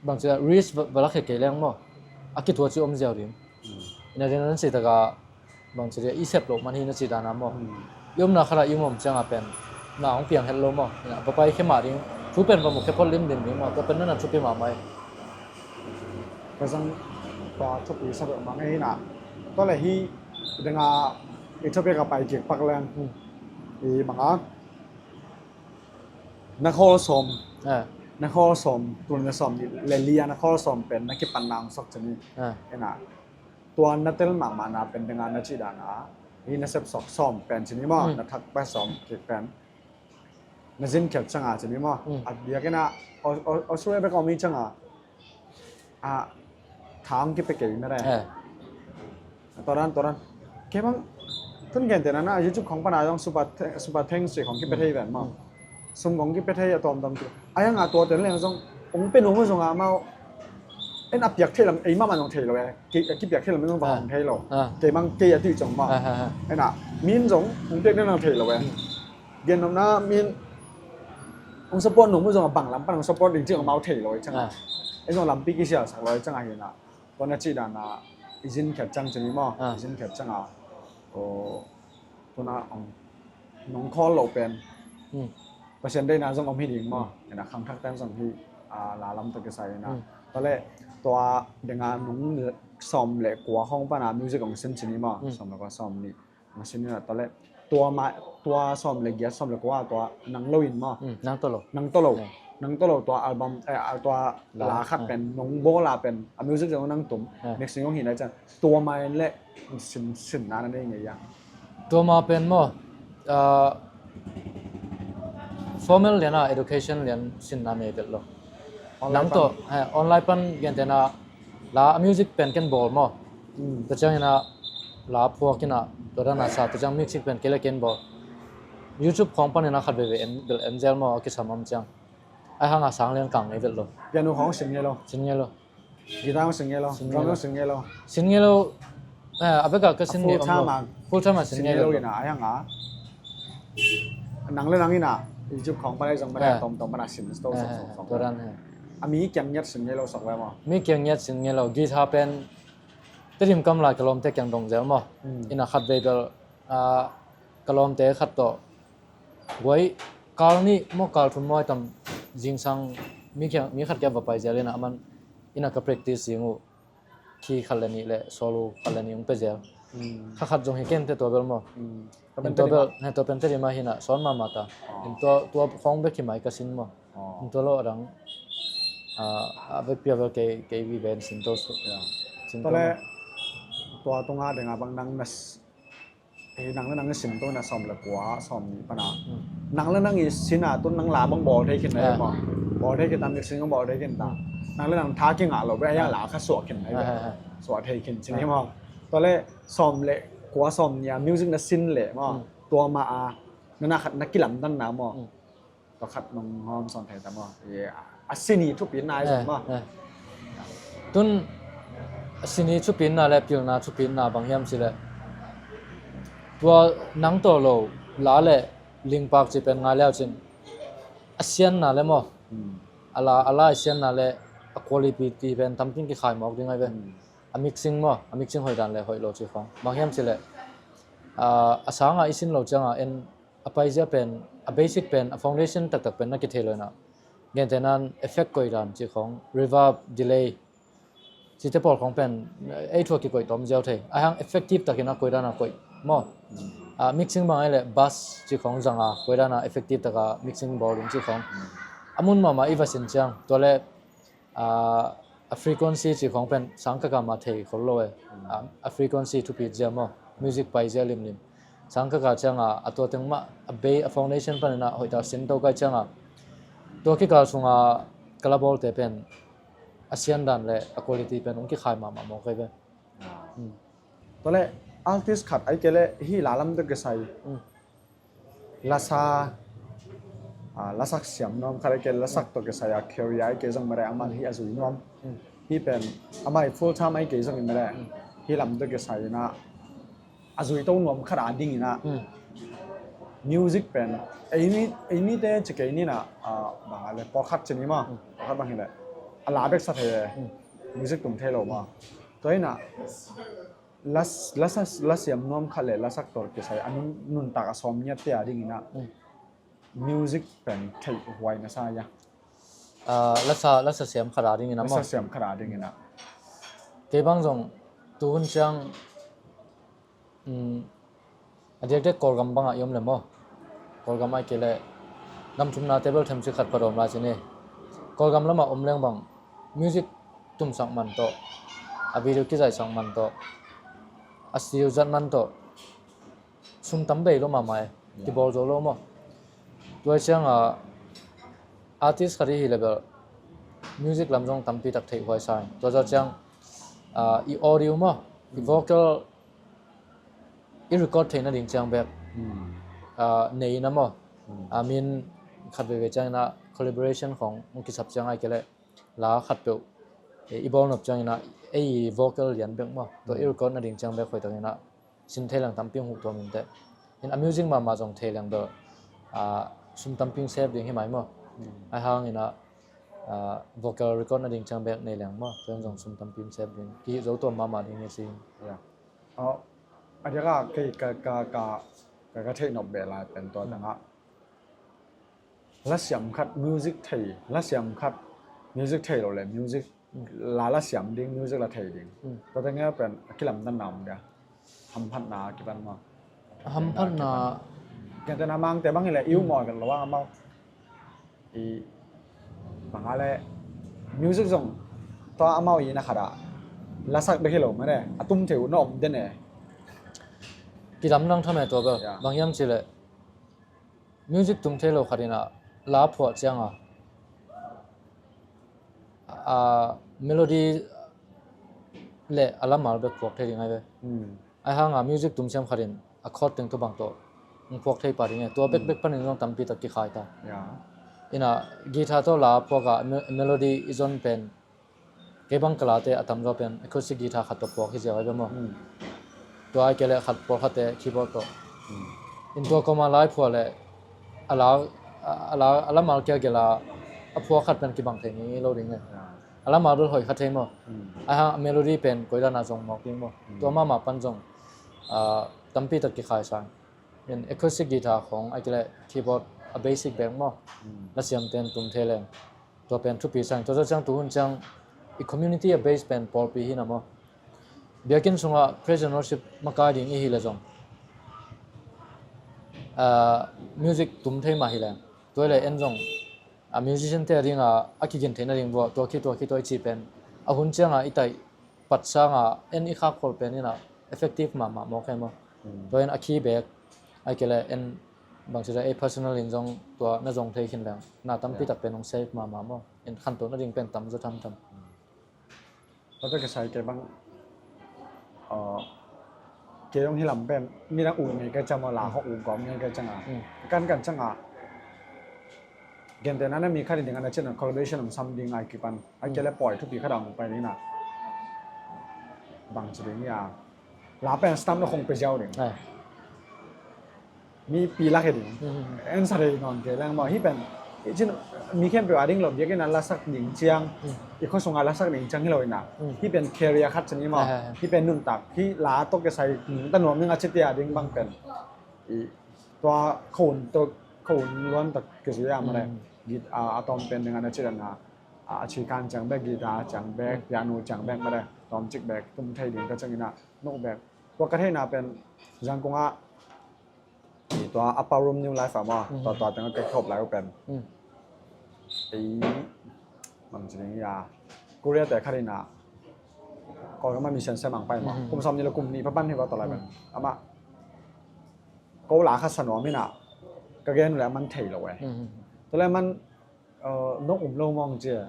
bangci risk va, va lakhia kei leng maw, a kithuah ci om ziau ding. Hmm. Ina ding na cih takah bangci i sep loh man hi na cih dana maw. Hmm. I omna khatah i um om ciangah pen na hong piang het lo maw. Ina va pai khia mah ding, thu pen va mu khia phot limlim ding maw, tua pen na na thupi mahmah hi. Ka zang tua thupi sa beuh mah ngei ina. Tua le hi danga i thupi ka pai kik pak leng. Hmm. I manga Na khawl sawm. Ah. Na khawl sawm, tun na sawm nih le li a na khawl sawm pen na kipan nang sok cini. Ah. Ena. Tua na tel mahmah na pen danga na cih dana hi na sep sok sawm pen cini maw, hmm, na thak pa sawm kik pen. Na zin khiat canga cini maw. Hmm. A biakinn a, Aus-, Aus-, Australia bek a om hi canga. A, thang kipia kei na re. Eh. Toran, toran. Kei bang, tun gen tena na, YouTube khong pana zong super th-, super thanks ci khong kipia thei ven maw. Hmm. Sum khong kipia thei a tawm tawm ci. A yang a tua ten leng zong, ong pia nung zong a maw. En a piak thei lam, ei mama zong thei lo e. Kei, kipiak thei lam zong bang, ah, ong thei lo. Ah. Kei bang kei a tui zong maw. Ah, ah, ah. En a, min zong, ong piak thei lam thei lo e. Hmm. Gen nopna min hong support nung mu zong a bang lam pan hong support ding cih hong mau thei lo i cang a. Ah. Ei zong lampi kisialsak lo i cang a hi na. Tua na cih dana i zin khiat cang cini maw. Ah. I zin khiat cang a. Aw, tuna hong nong khawl lo pen. Hmm. Pasian deihna zong om hi ding maw. Hmm. Ena khangthak ten zong hi. Ah, la lam tawh kisai ina. Mm. Tua leh tua denga nung sawm le kua khawng pana music hong sin cin hi maw. Mm. Sawm le kua, sawm nih hong sin ina. Tua leh tua ma, tua sawm le giat, sawm le kua, tua nang lo in maw. Mm, nang tawh lo. Nang tawh lo. Yeah. Nang tawh lo tua album, eh, ah, tua la, la khat, yeah, pen nong bawl a pen a music zong nang tum. Yeah. Mixing hong hi na ciang tua ma in leh sin, sinna na nei ngei a? Tua ma pen maw, ah, formal lian a, education lian sinna nei vet lo. Online pan. Nang tawh, he, online pan gentehna la, a music pen ken bawl maw. Mm. Tua ciang ina la phuak ina, tua dan a sa, tua ciang music pen kei le ken bawl. YouTube khawng pan ina khat veve en, bel en zel maw, a kisam om ciang. Ai hang a sang lian kang nei vet lo. Piano khawng sin ngei lo. Sin ngei lo. Guitar hong sin ngei lo, drum hong sin ngei lo. Sin ngei lo, eh, a bek a ka sin ngei om lo. Full time a sin ngei lo ina, ai hang a. Nang le nang ina, YouTube khawng pan ai zong pan ai, eh, tom tom pan a sin to, eh, song, eh, song, song. Tua dan, eh. A mi kiang ngiat sin ngei lo sok ve maw. Mi kiang ngiat sin ngei lo, guitar pen Tedim kam lai ka lawmte kiang dong zel maw. Hmm. Ina khat vei bel, ah, ka lawmte khat tawh guai kal nih maw, kal thum maw, ai tam zingsang mi kiang, mi khat kiang va pai zel ina, aman ina ka practice zing uh. Key khat le nih le solo khat le nih hong pia zel. Hmm. Kha khat zong hi ken te tua bel maw. Hmm. Tua pen Tedim ah, he, tua pen Tedim ah hi na, sawn mahmah ta. Oh. In tua, tua khawng bek hi mai ka sin maw. Oh. In tua lo a dang, ah, a vekpi a vel kei, kei vive in sin to su. Yeah. Sin to. Tua le, tua tunga denga bang nang na s-, eh, nang le nang i sin to na sawm le kua, sawm nih pana. Hmm. Nang le nang i sin a tun nang la bang bawl thei khin na, yeah, maw. Bawl thei khin ta, mixing bawl thei khin ta. Hmm. Nang le nang tha kingah lo bek a, yeah, la kha suah khin na, yeah, yeah, yeah, suah thei khin cin hi maw. Tua le sawm le kua, sawm nih a music na sin le maw. Hmm. Tua ma a na, na khat na kilamdanna maw. Hmm. Tua khat nong hawm sawn thei ta maw. Yeah. A sin i thupitna i zong maw. Eh, eh. Tun a sin i thupitna le pilna thupitna bang hiam cih leh, tua nang tawh lo la le lingpak cih pen ngai le uh cin a sianna le maw. Hmm. A la, a la i sianna le a quality pen tampi kikhai mawk ding ai ve. Hmm. A mixing maw, a mixing hoih dan le hoih lo cih khawng. Bang hiam cih leh, ah, a sanga i sin lo cianga en a paizia pen, a basic pen, a foundation taktak pen na kithei lo ina. Gentehna in effect koih dan cih khawng, reverb, delay, cihte pawl khawng pen, eh, ei thu a kikoih tawm ziau thei. Ai hang effective takin a koih dan a koih maw. Mm. Ah, mixing bang ai le bass cih khawng zang a, koih dan a effective taka mixing bawl ding cih khawng. Mm. A mun mahmah i va sin ciang, tua le, ah, a frequency cih khawng pen sang kaka mah thei khol lo e. Mm. Ah, a frequency thupit zia maw, music paizia limlim. Sang kaka cianga, a tua teng mah, a bay, a foundation panina hoihtak sin to kai cianga, tua kikal sunga ka la bawlte pen a sian dan le a quality pen hong kikhai mahmah mawk ai ve. Ah. Mm. Tua le artist khat ai kei le hih la lam tawh kisai. Mm. Lasa, ah, lasak siam nuam khat ai kei, lasak tawh kisai a career ai kei zong mare, aman hih a zui nuam. Mm. Hih pen amah i full time ai kei zong i mare. Mm. Hih lam tawh kisai ina a zui to nuam khat a ding ina. Mm. Music pen eimi, eimite ci kei ni na, ah, bang a le pawlkhat ci ni maw. Mm. Pawlkhat bang hi le a la bek sa thei e. Mm. Music tum thei lo maw. Mm. Tua ina la, la sa, la siam nuam khat le lasak tawh kisai a nun, nuntak a sawm ngiatte a ding ina. Mm. Music pen theih huai na sa ia? Ah, lasa, lasa siam khat a ding ina maw. Lasa siam khat a ding ina. Kei bang zong tuhun ciang, mm, a diakdiak Kawlgam bangah i om le maw. Kawlgam ai kei le gam thumna table them ci khat pha dawm lai ci ni. Kawlgam lamah om leng bang music tumsak man tawh, a video kizaihsak man tawh, a studio zat man tawh, sum tam bei lo mahmah e. Yeah. Kibawl zo lo maw. Tua ciang a artist khat i hi le bel music lam zong tampi tak theih huai sa in. Tua za ciang, ah, i audio maw, i vocal i record theihna ding ciang bek, mm, ah, nei ina maw. Mm. Ah, min khat veve ciang ina collaboration khawng hong kisap ciang ai kei le la khat peuh, eh, i bawl nop ciang ina ei vocal lian bek maw. Tua i, mm, record na ding ciang bek hoih tak ina sin thei leng tampi hong huh tuam in teh. In a music mahmah zong thei leng bel, ah, sum tampi save ding hi mai maw. Mm. Ai hang ina, ah, vocal record na ding ciang bek nei leng maw. Tua in zong sum tampi save ding. Kihih zo tuam mahmah ding hi si. Yeah. Oh, a diak a kei ka, ka, ka, ka, ka theih nop beh lai pen tua, mm, tangah. Lasiam khat music thei, lasiam khat Music thei lo le music, la la siam ding, music la thei ding. Tua teng pen a kilamdanna om dia. Hamphatna kipan maw? Hamphatna. Gentehna Mangte bang hi le i um maw kan lo ang amau. I bang a le music zong tua amau i na khat a lasak bek hi lo mah ne, a tum thei uh na om den e. Kidam nang tham e tua bel. Bang hiam ci le music tum thei lo khat in a la phuah ciang a, a melody le a lamal bek phuak thei ding ai ve. Ai hang a music tum siam khat in a chord teng tua bang tawh hong phuak thei pah ding e. Tua bekbek panin zong tampi tak kikhai ta. Ina guitar tawh la phuak a melody i zon pen kei bang ka late a tamzaw pen acoustic guitar khat tawh phuak hi ziau ai ve maw? Tua ai kei le khat pawlkhatte keyboard tawh. In tua kawma lai phuah le a la, a la, a lamal kia gel a a phuak khat pen kibang thei ni lo ding e. A lamal bel hoih kha thei maw? Ai hang a melody pen koidan a zong mawk ding maw? Tua mahmah pan zong tampi tak kikhai sa. In acoustic guitar khong ai kei le keyboard a basic bek maw? La siam ten tum thei leng tua pen thupi sa ing. Tua zawh ciang tu hun ciang i community a base pen pawlpi hi na maw? Biakinn sungah praise and worship makai ding i hi le zong music tum thei mah hi leng tua le en zong a musician te a ding a a kigin theihna ding bua tua khi tua khi tua i ci pen a hun ciang a i taih pat sang a en i khak khol pen in a effective mahmah mawk e maw? Tua in a key bek ai kei le en bangci le ei personal in zong tua na zong thei khin leng na tampi tak pen hong save mahmah maw? In khantohna ding pen tam zaw thamtham. Tua kisai kei bang kei hong hi lam pen midang uh ngei kei ciang maw, la hong uh gawm ngei kei ciang a kan kan ciang a gentehna na mi khat in ding a na cin a collaboration hong sam ding ai kipan ai kei le pawi thupi khat a hong pai ding na bangci ding ia la pen stamp na khong pe ziau ding. Mi pi lak hi ding. En sa thei nawn kei leng maw hi pen i cin mi khempeuh a ding lo biakinn a lasak ding ciang i khuasung a lasak ding ciang hi lo ina hi pen career khat cin i maw hi pen nuntak hi la tawh kisai ta nuam ning a citia ding bang pen i tua khon tawh khon luan tak kizui a mah le git a tawm pen ding a na ci dan a a cikan ciang bek, guitar ciang bek, piano ciang bek mah le tawm cik bek tum thei ding ka ciang ina nuk bek tua ka theihna pen Zangkong ah i tua Upper Room New Life ah maw tua tua tengah ka khop lai uh pen ei bangci ding ia Korea te khat in a Kawlgam ah mission sem ang pai maw kum sawm nih le kum nih papan hi va tua lai pen amah ko la khat sa nuam in a ka gen uh le a man thei lo e tua le a man nok um lo mawng cia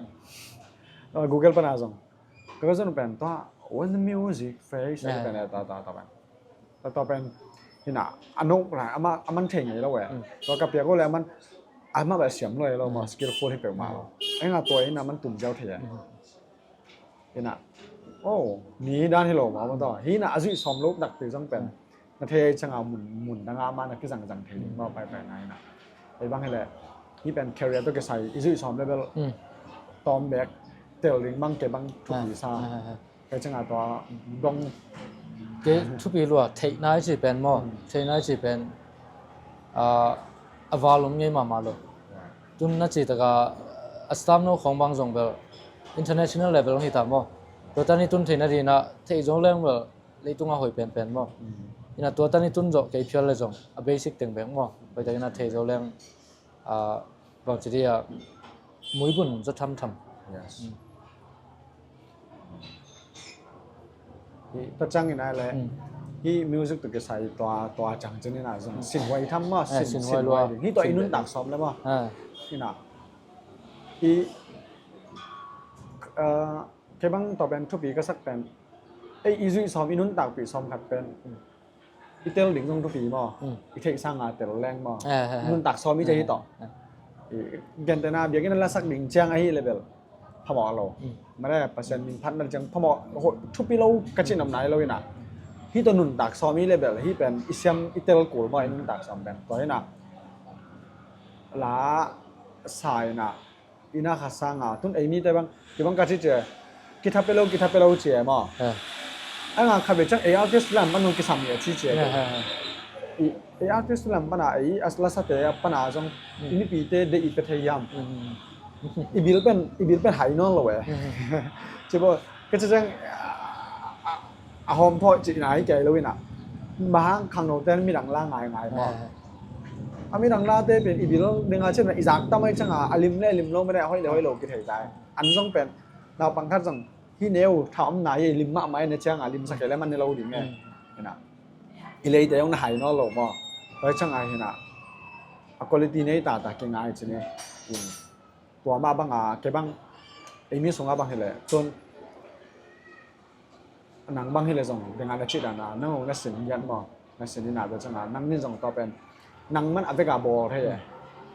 Google pan a zong ka ka zon pen tua when the music fades pen ta ta ta pen ta ta pen hina a nok la a man thei ngei lo e tua ka piak uh le a man a ma ba siam lo e lo ma skillful hi peuh ma lo enga tua hina man tum ziau thei e hina oh mi dan hi lo ma ma tua hina a zui sawm lo dak ti zong pen na thei ai changa mun mun danga ma na kizang zang thei ding ma pai pai na hina ei bang hi le hi pen career to kisai i zui sawm level tawm bek tel ding bang ke bang thupi sa Kei ciangah tua dong. Kei thupi lua, theih nai ci pen maw? Theih nai ci pen a val om ngei mahmah lo. Tun na ci taka a staff no khawng bang zong bel international level hi ta maw? Tua tan i tun theih nadinah theih zo leng bel leitungah hoih penpen maw? Inah tua tan i tun zawh kei phial le zong a basic teng bek maw? Hoih takinah theih zo leng bangci dia muibun zaw thamtham. Hi ta cang ina le hi music tu kisai tua tua cang cin ina zong sinhuai tham ma sinhuai ding hi tua i nuntak sawm le ma ina hi kei bang tua pen thupi ka sak pen ei i zuih sawm i nuntakpih sawm khat pen i tel ding zong thupi maw? I theih sanga tel leng maw? Nuntak sawm i cei hi tawh. Gentehna biakinn a lasak ding ciang ahi level phamawh lo. Mare Pasian min phatna ciang phamawh thupi lo ka cin om nai lo ina. Hi tawh nuntak sawm i level hi pen i siam i tel kul maw i nuntak sawm pen tua ina. La sa ina ina kha sanga tun ei mite bang kibang ka ci cia kitha pelo kitha pelo cia maw? Anga kha be ciang ei artist lam pan zong kisam i a ci cia. Ei artist lam pana ei a lasate a pana zong i mipite de i pe thei hiam? I bil pen, i bil pen hai nawn lo e. Ci bo, ka ci ciang, a, a, a hawm thawh ci nai kei lo ina. Mahang khangno ten midang la ngai ngai maw. A midang la te pen i bil dinga ci na i zak tam ai cianga, a lim le lim lo mene, a hoih le hoih lo kithei tai. An zong pen, naupang khat zong, hi neu, tha om nai e, lim mahmah e, ne cianga lim sa kei le man ne lo ding e. Ina. I leite zong na hai nawn lo maw. Tua cianga hina. A quality nei tata kingai ci ni. Tua mah banga, kei bang, ei mi sunga bang hileh, tun, nang bang hileh zong, denga na cih dana, nang ong na sin ngiat maw, na sin ina bel cianga, nang nin zong tua pen, nang man a veka bawl thei e,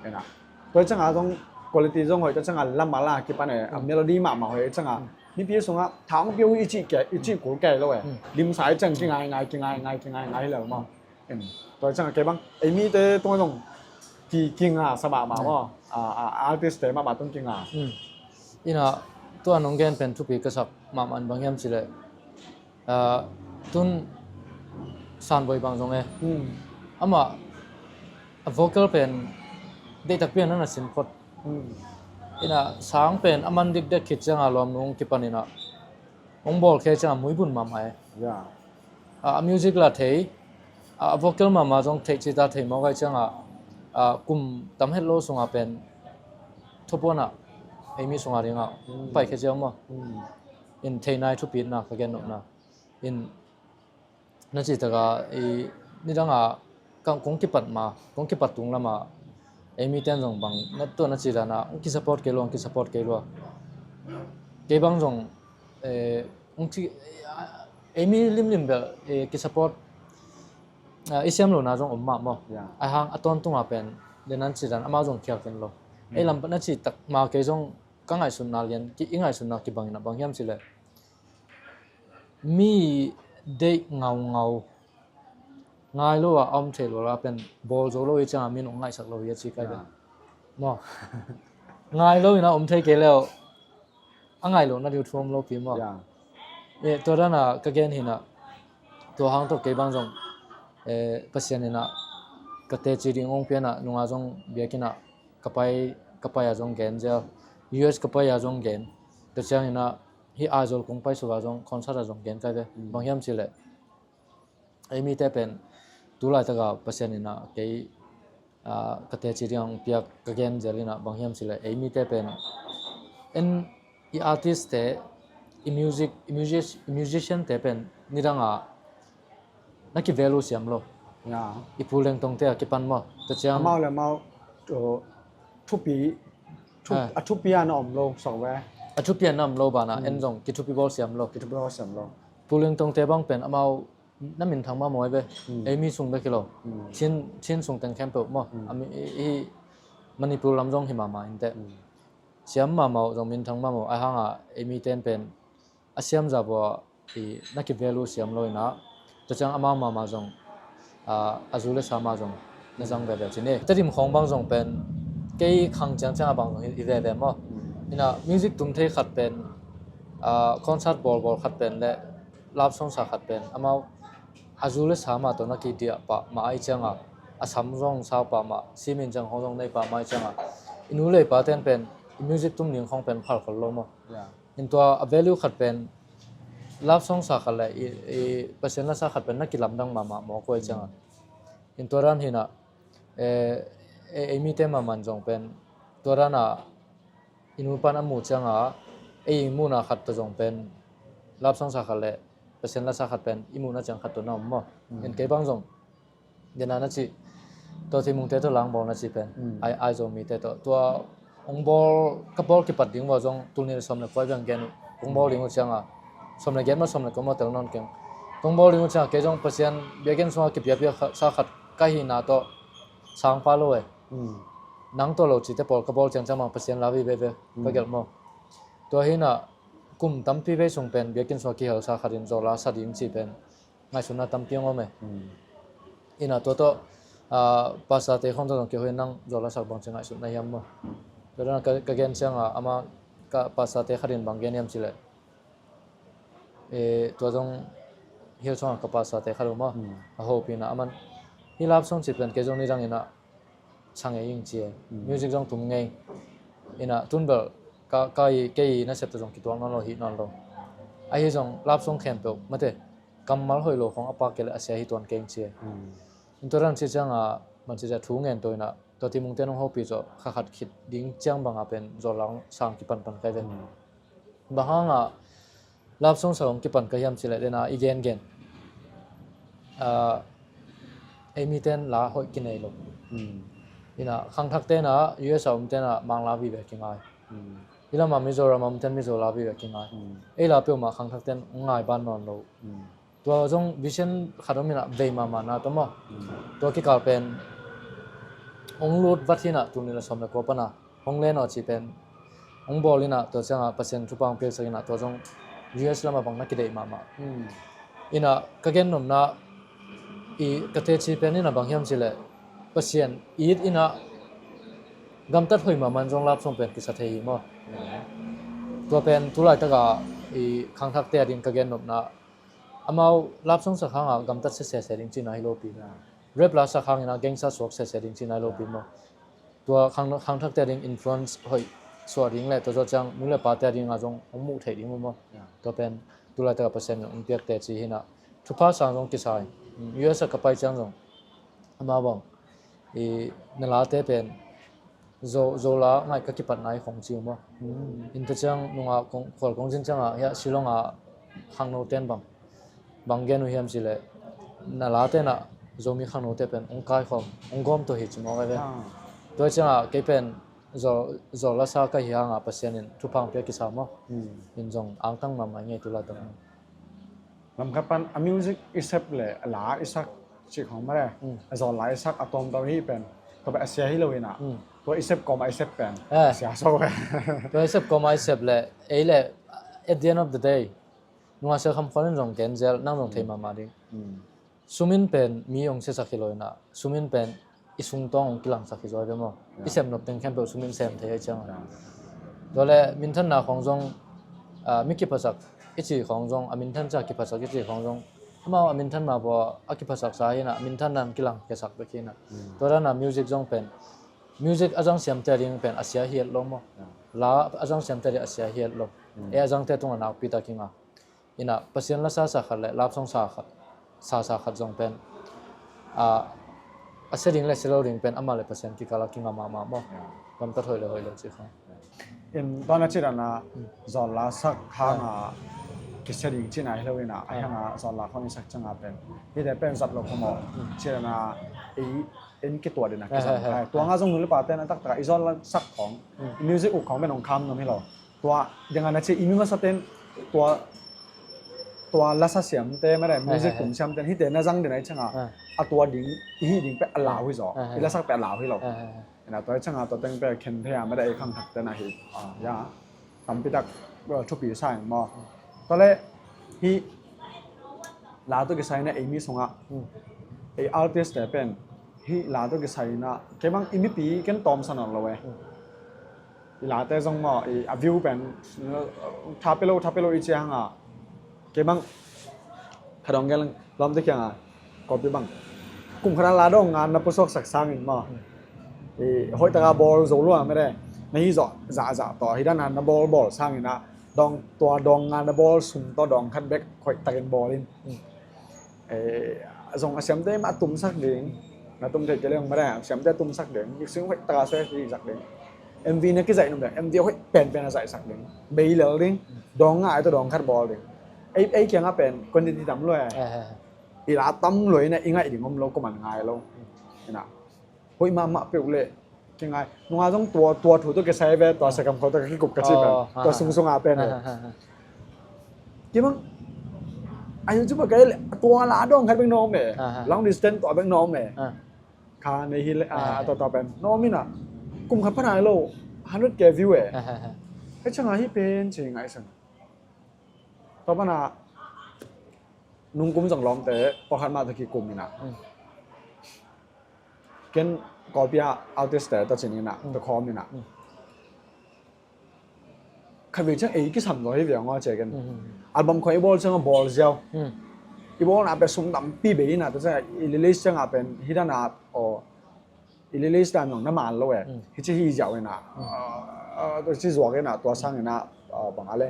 ena. Tua cianga zong, quality zong hoih, tua cianga lam a la kipan e, a melody mahmah hoih cianga, mipi sunga, thang piu i cih ke, i cih kul ke lo e, limsa i ciang kingai ngai, kingai ngai, kingai ngai hileh maw. Tua ciang kei bang, ei mite tung zong ki, kinga sa mahmah maw. A, a, artist te mahmah tung kinga. Ina, tua nong gen pen thupi ka sak mahmah bang hiam cileh. A, tun Sanboi bang zong e. Amah, a vocal pen, deihtak pian na sin phot. Ina, sang pen, a man dikdek khit cianga lawm nung kipan ina. Ong bawl khe cianga muibun mahmah e. A, a music la thei, a, a vocal mahmah zong thei cita thei mawk ai cianga, a, kum tam het lo sunga pen thupuana ei mi sunga dinga pai khe ciang maw. In thei nai thupitna ka gen nopna. In na citaka i nidanga kong kipat ma, kong kipat tung lama ei mi ten zong bang na tua na citana ong kisupport kei lua, ong kisupport kei lua. Kei bang zong, eh, ong ci, ei mi limlim bel, eh, kisupport, ah, i siam lona zong om mah maw. Ai hang a tawntunga pen, den an citan amau zong khial ken lo. Ei lam na citak ma kei zong ka ngaihsutna lian, ki, i ngaihsutna kibangin a bang hiam cileh. Mi deih ngaungau. Ngai lo a om thei lo la pen bawl zo lo i cianga min ong ngaihsak lo hi a ci kai pen. Maw. Ngai lo ina om thei kei leo. A ngai lo na diu thuam lo pi maw. Eh, tua dana ka gen hina. Tua hang tok kei bang zong. Eh, Pasian ina ka teci ding ong piana nunga zong biakina ka pai, ka pai a zong gen zel. U S ka pai a zong gen. Tua ciang ina hi Aizawl kong pai suka zong concert a zong gen kai ve. Bang hiam cileh. Ei mite pen tulaitaka Pasian ina kei, ah, ka teci ding piak ka gen zel ina bang hiam cileh. Ei mite pen en i artist te, i music, i music, i musician te pen nidanga na ki value siam lo. I Pu Lengtong te a kipan maw. Tua ciang amau le amau, uh, thupi, a thupi a na om lo sok ve. A thupi a na om lo bana en zong ki thupi bawl siam lo. Ki thupi bawl siam lo. Pu Lengtong te bang pen amau na minthang mahmah ve. Ei mi sung bek hi lo. Chin, Chin sung teng khempeuh maw. A mi, i, i Manipur lam zong hi mahmah inteh. Siam mahmah uh zong minthang mahmah uh. Ai hanga ei mi ten pen a siam za bua i na ki value siam lo ina. Tua ciang amau mahmah zong, ah, a zu le sa mah zong na zang veve ci ni. Tedim khawng bang zong pen kei khang ciangciang a bang zong i veve maw. Ina music tum thei khat pen, ah, concert bawlbawl khat pen le love song sa khat pen amau a zu le sa mah tawh na ki diah pah mah ai cianga a sam zong sau pah mah simin ciang khawng zong nei pah mah ai cianga i nu le i pa ten pen i music tum ning khawng pen phal khol lo maw. In tua a value khat pen love song sa khat le i, i Pasian la sa khat pen na kilamdang mahmah mawk uh ai cianga. In tua dan hina, eh, eh, ei mite mahmah zong pen tua dana i nu pan a muh cianga ei muhna khat tawh zong pen love song sa khat le Pasian la sa khat pen i muhna ciang khat tawh na om maw. In kei bang zong Dena na ci, tua Thimungte tawh lang bawl na ci pen, ai, Aizawl mite tawh. Tua hong bawl, ka bawl kipat ding ua zong, tul nih le sawm le kua i bang gen uh. Hong bawl ding uh cianga, sawm le gen ma sawm le kua ma tel nawn keng. Hong bawl ding uh cianga, kei zong Pasian biakinn sunga kipiapia sa khat ka hihna tawh, sang pa lo e. Nang tawh lo cite pawl ka bawl ciangciang mang Pasian la veve, ka gelh maw. Tua hina, kum tampi vei sung pen, biakinn sunga kihel sa khat in zawh la sa ding ci pen. Ngaihsutna tampi hong om e. Ina tua tawh, ah, pastor te khawng tawh zong kei hoih nang zawh lasak bangci ngaihsutna hiam maw. Tua dana ka, ka gen cianga, ama ka pastor te khat in bang gen hiam cileh. Eh, tua zong Hillsong a ka pastor te khat uh maw. A hopihna aman. Hih love song ci pen kei zong nidang ina sang ei ing ci e. Music zong tum ngei. Ina tun bel ka, ka i, kei i nasep tawh zong kituak nawn lo, hih nawn lo. Ahi zong love song khempeuh mate kammal hoih lo khong a pak kei leh a sia hi tuan keng ci e. Tua dan ci ciangah man ci ciah thu ngen to ina tua timungte nong hopih zawh kha khat khit ding ciang bangah pen zawh lang sang kipanpan kai ve. Bang hangah love song sa hong kipan ka hiam cileh dena i gengen, ah, ei miten la hoih kinei lo. Ina khangthak tena U S a om tena mangla vive kingai. I lama Mizoram a om ten Mizo la vive kingai. Ei la peuhmah khangthak ten hong ngai ban nawn lo. Tua zong vision khat om ina vei mahmah na tawh maw. Tua kikal pen hong lut vat hi ina tuni la sawm le kua pana hong len aw ci pen hong bawl ina tua ciangah Pasian thupha hong piaksak ina tua zong U S lamah bang na kideih mahmah. Ina ka gennopna i ka teci pen ina bang hiam cileh Pasian it ina gamtat hoih mahmah in zong love song pen kisa thei hi maw. Tua pen tulaitakah i khangthakte a ding ka gennopna amau love song sak hangah gamtat sese se ding cina hi lopi. Rap la sak hangin a gangsta suak sese ding cina hi lopi maw. Tua khang, khangthakte a ding influence hoih suah ding le tua zawh ciang nu le pate a dingah zong hong muh theih ding maw. Tua pen tulaitakah Pasian in hong piak teci hi ina thupha sang zong kisa hi. U S a ka pai ciang zong amau bang i na late pen Zo, Zo la ngaih ka kipatna i khong ci uh maw. Innta ciang nungah khual kong zin ciangah hiah Shillong ah khangno ten bang bang gen uh hiam cileh na la tenah Zomi khangnote pen hong kaikhawm hong gawm tua hi ci maw kai ve. Tua ciangah kei pen Zo, Zo lasa ka hi hangah Pasian in thupha hong pia kisa maw. In zong angtang mahmah i ngei tu laitak. Lamkhat pan a music i sep le a la i sak cih khong mare. A zawl la i sak a tawmtawm hi pen tua pen a sia hi lo ina tua i sep kawma i sep pen a sia so ve. Tua i sep kawma i sep le ei le at the end of the day nunga sia kham khon in zong gen zel nang zong thei mahmah ding. Sumin pen mi hong siasak hi lo ina sumin pen i sungtawng hong kilangsak hi zaw ve maw. I sem nop teng khempeuh sumin sem thei ahi ciangah. Tua le minthanna khawng zong mi kiphasak i ci khawng zong a minthan ciah kiphasak i ci khawng zong amau a minthan mah bua a kiphasak sa hi ina a minthanna hong kilang kiasak bek hi ina. Tua dana music zong pen music a zang siamte a ding pen a sia hi et lo maw. La a zang siamte a ding a sia hi et lo. E a zangte tungah nakpi tak hi nga. Ina Pasian lasa sa khat le love song sa khat sa sa khat zong pen a sia ding le sia lo ding pen amah le Pasian kikala kinga mahmah maw. Gamtat hoih le hoih lo ci kha. In tuana cidana zawl la sak hanga kisia ding cina hi lo ina a hanga zawl la khong i sak canga pen hite pen zat lo kho maw. Cidana i in kituat ina kizang hai tuanga zong nu le pa ten a taktaka i zawl la sak khong i music uk khong pen hong kham nom hi lo. Tua dingana ci i mi masa ten tua tua lasa siamte mare music tum siamten hite na zang dina i canga a tua ding i hi ding pe a lau hi zaw i lasak pe a lau hi lo. Ina tua i canga tua teng pe khen thei a mare ei khangthak ten a hi. Ya tampi tak thupi sa in maw. Tua le hi la tu kisai na ei mi sunga ei artist te pen hi la tu kisai na kei bang i mipi ken tawm sa nawn lo e. I late zong maw i a view pen tha pe lo tha pe lo i cia hanga kei bang kha dong gel lawmte kianga kawpi bang kum khana la dong ngan na pusuak sak sangin maw i hoihtaka bawl zo lua mede na hi zawh zahzah tawh hi dana na bawl bawl sangin a dong tua dong ngan na bawl sum tawh dong khat bek hoihtakin bawlin. Zong a siamte mah a tumsak ding na tum theih kei leng mara a siamte a tumsak ding mixing hoih taka soi hi zak ding. MV na kizaih num ding MV hoih penpen a zaihsak ding bei lel ding dawng ngai tawh dawng khat bawl ding. Ei kiangah pen quantity tam lua i la tam lua ina i ngaih ding om lo kuman ngai lo. Ina hoih mahmah peuh le kingai nunga zong tua tua thu tu kisai ve tua sakam kho tu ka kikup ka ci pen tua sungsunga pen. Kimang a YouTube a kai le tua la dong khat bek na om e. Long distance tua bek na om e. Kha nei hi le a tua tua pen na om ina kum khat phanai lo hundred K view e. Hei changa hi pen ci ngai sang tua pana nungkum zong lawmte pawlkhat mah tawh kikum ina ken kawpia artist te tawh cin ina tawh khawm ina khatvei ciang ei kisam zaw hi viang aw cia ken album khawng i bawl ciang a bawl ziau i bawl na pe sum tampi bei ina tawh ciang i release ciang a pen hi dana aw i release dan zong na man lo e. Hi ci hi ziau ina, ci zuak ina, tua sang ina, bang a le,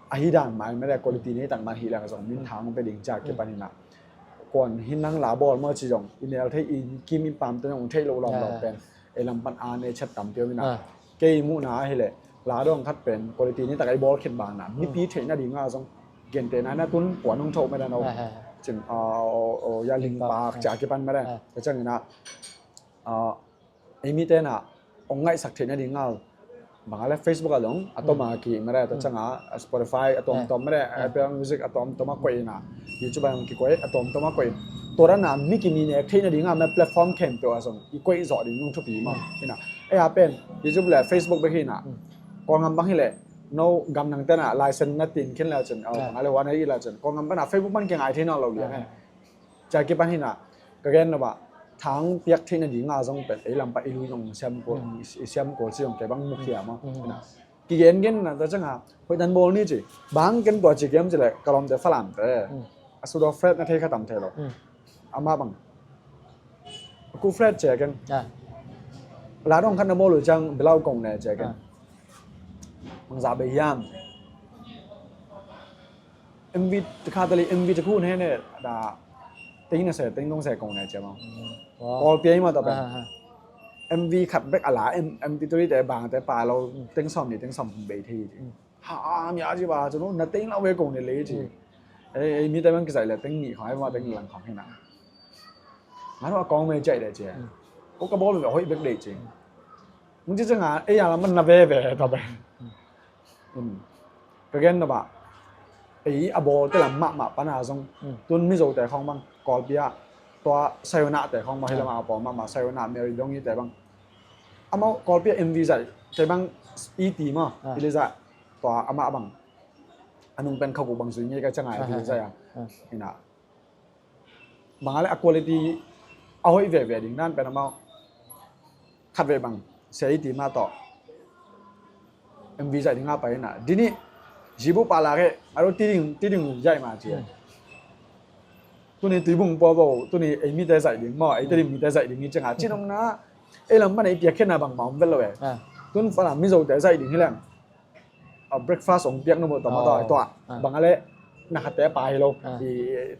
a hi dan mai mede, quality nei tak man hi leng zong min thang pe ding cia kipan ina. Kuan hin nang la bawl maw ci zong i mel thei, i kim i pam te zong thei lo lawm lawm pen ei lam pan a nei chet tam pio ina. Kei muhna ahile la dong khat pen quality nei tak ei bawl khin bang na mipi theihna dinga zong gente na na tun puan hong thoh mede no. Cin ya ling pak cia kipan mede. Te cang ina ei mite na ong ngaihsak theihna dinga bang a le Facebook a long a tom a ki mede, ta canga Spotify a tom tom mede, Apple Music a tom tom a koih ina, YouTube a long ki koih a tom tom a koih. Tua dan a mi kimi nek theihna dinga me platform khempeuh a zong i koih zawh ding nung thupi maw ina. Ei a pen YouTube le Facebook bek hi ina. Kawlngam bang hi le no gam nang tena license na tin khin le cin, bang a le huan a i la cin Kawlngam pan a Facebook pan ki ngai thei nawn lo liang e. Cia kipan hi ina, ka gen lo ba thang piak theihna dinga zong pen ei lam pan i lui zong siam ko, i siam ko ci zong kei bang mukhia maw ina. Ki gen gen na ta canga hoih dan bawl ni ci. Bang ken tua ci kem ci le ka lawmte Falam te a sudo Fred na thei kha tam thei lo. Ama bang ku Fred cia ken la dong khat na bawl lu cang belau kong ne cia ken. Bang za bei hiam. MV kha tali MV te khu ne ne da teng na se teng dong se kong ne cia bang. Kawl pia i ma ta pen MV khat bek a la, MP three te bang te pa lo, teng sawm ni teng sawm bei thei. Ha, mi a ci ba cu no na teng la ve kong ne le ci. Ei mi te bang kizai le teng ni khong ai ma teng lang khong hi na. Nga no a kong me cai de ci. Ko ka bawl ve hoih bek de ci. Mung ci canga ei a la man na ve ve ta pen. Ka gen na ba ei a bawl te lam mahmah pana zong tun Mizo te khong bang Kawlpi a tua Sayona te khong bang hi lam a pawl mahmah Sayona Mary Dongi te bang amau Kawlpi a MV zai te bang i ti maw i le zai tua amah bang a nung pen khau ku bang zui ngei ka canga MV zai a ina. Bang a le a quality a hoih veve ding dan pen amau khat ve bang sia i ti ma tawh MV zaih ding a pai ina dini zibu pala ke a ro ti ding ti ding zaih ma ci. Tuni tuibung pawl bo tuni ei mite zaih ding maw ei te ding mite zaih ding i canga ci nong na ei lam pan ei piak khen na bang ma om vel lo e. Tun fana Mizo te zaih ding hi leng a breakfast ong piak na mu tawh ma tawh tua bang a le na khatte a pa hi lo.